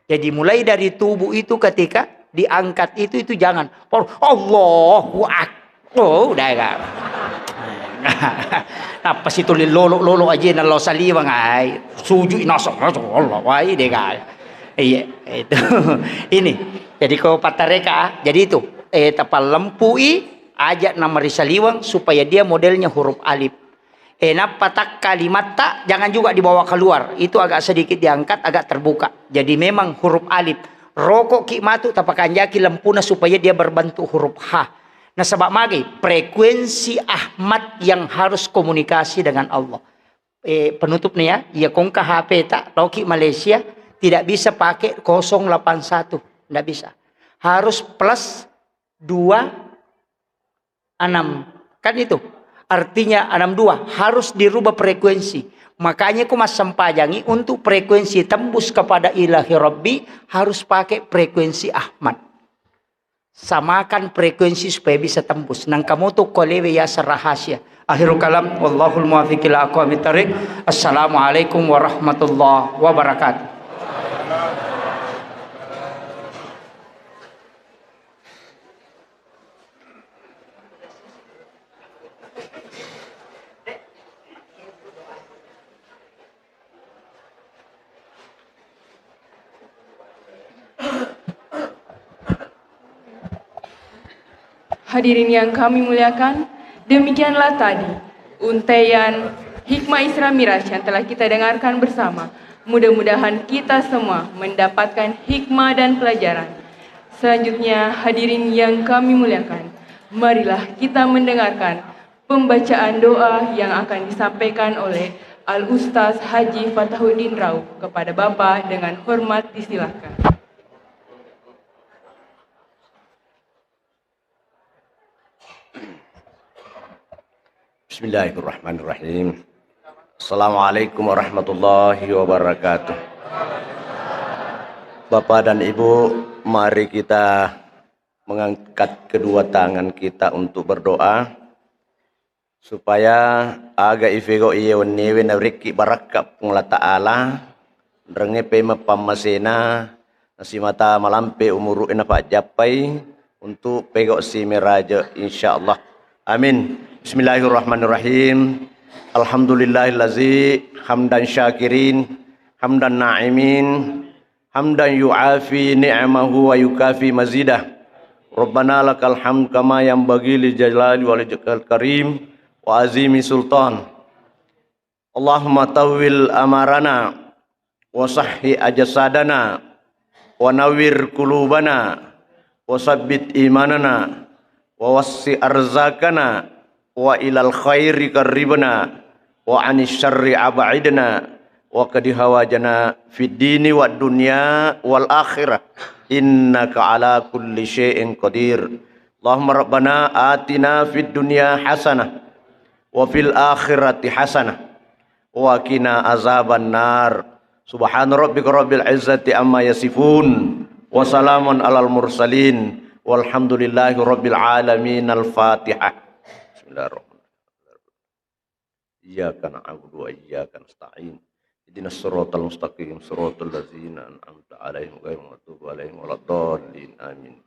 Jadi mulai dari tubuh itu ketika diangkat itu, itu jangan. Allahu Akbar. Oh, udah ya. Apa sih tulis lolo-lolo aja nalo saliwang ai. Sujud nasa Allah wai deh, guys. Iya, itu. Ini. Jadi ko patareka, jadi itu. Eh, tapallempui aja nama risaliwang supaya dia modelnya huruf alif. Eh, nappa tak kalimatta jangan juga dibawa keluar. Itu agak sedikit diangkat, agak terbuka. Jadi memang huruf alif. Rokok ki matu tapakanjaki lempuna supaya dia berbentuk huruf H. Nasaba magi frekuensi Ahmad yang harus komunikasi dengan Allah. Eh, penutup nih ya, iya kongka H P tak, loki Malaysia tidak bisa pakai kosong delapan satu, tidak bisa. Harus plus dua enam. Kan itu. Artinya enam dua harus dirubah frekuensi. Makanya ku massempajangi untuk frekuensi tembus kepada ilahi Rabbi harus pakai frekuensi Ahmad. Samakan frekuensi supaya bisa tembus. Nang kamu tuh kolewe ya rahasia. Akhirul kalam, wallahul muwaffiq ila aqwamit thariq. Assalamualaikum warahmatullahi wabarakatuh. Hadirin yang kami muliakan, demikianlah tadi untaian hikmah Isra Miraj yang telah kita dengarkan bersama. Mudah-mudahan kita semua mendapatkan hikmah dan pelajaran. Selanjutnya, hadirin yang kami muliakan, marilah kita mendengarkan pembacaan doa yang akan disampaikan oleh Al Ustaz Haji Fatahuddin Rauf kepada Bapak. Dengan hormat disilahkan. Bismillahirrahmanirrahim. Assalamualaikum warahmatullahi wabarakatuh. Bapak dan Ibu, mari kita mengangkat kedua tangan kita untuk berdoa, supaya aga ifego iye wennewe narekki barakka Puang Allah Ta'ala, renge pemeng pammasena, nasimata malampe umuru'e napajjappai untuk pego si meraja, insyaallah. Amin. Bismillahirrahmanirrahim. Alhamdulillahillazi hamdan syakirin, hamdan na'imin, hamdan yu'afi ni'amahu wa yukafi mazidah. Rabbana lakal hamd kama yanbaghi li jalali wajhikal karim wa azimi sultan. Allahumma tawwil amarana wa sahhi ajsadana wa nawwir qulubana wa sabbit imanana wa wassi arzakana wa ilal khairi qarribna wa anis syarri ab'idna wa qdi hawajana fid dini wad dunya wal akhirah innaka ala kulli syai'in qadir. Allahumma rabbana atina fid dunya hasanah wa fil akhirati hasanah wa qina azaban nar. Subhana rabbika rabbil izzati amma yasifun. Wa salamun alal mursalin. Walhamdulillahi rabbil alamin. Al-Fatihah. Bismillahirrahmanirrahim. Iyyaka na'budu wa iyyaka nasta'in. Ihdinas siratal mustaqim, siratal ladzina an'amta 'alaihim ghairil maghdubi 'alaihim waladdallin. Amin.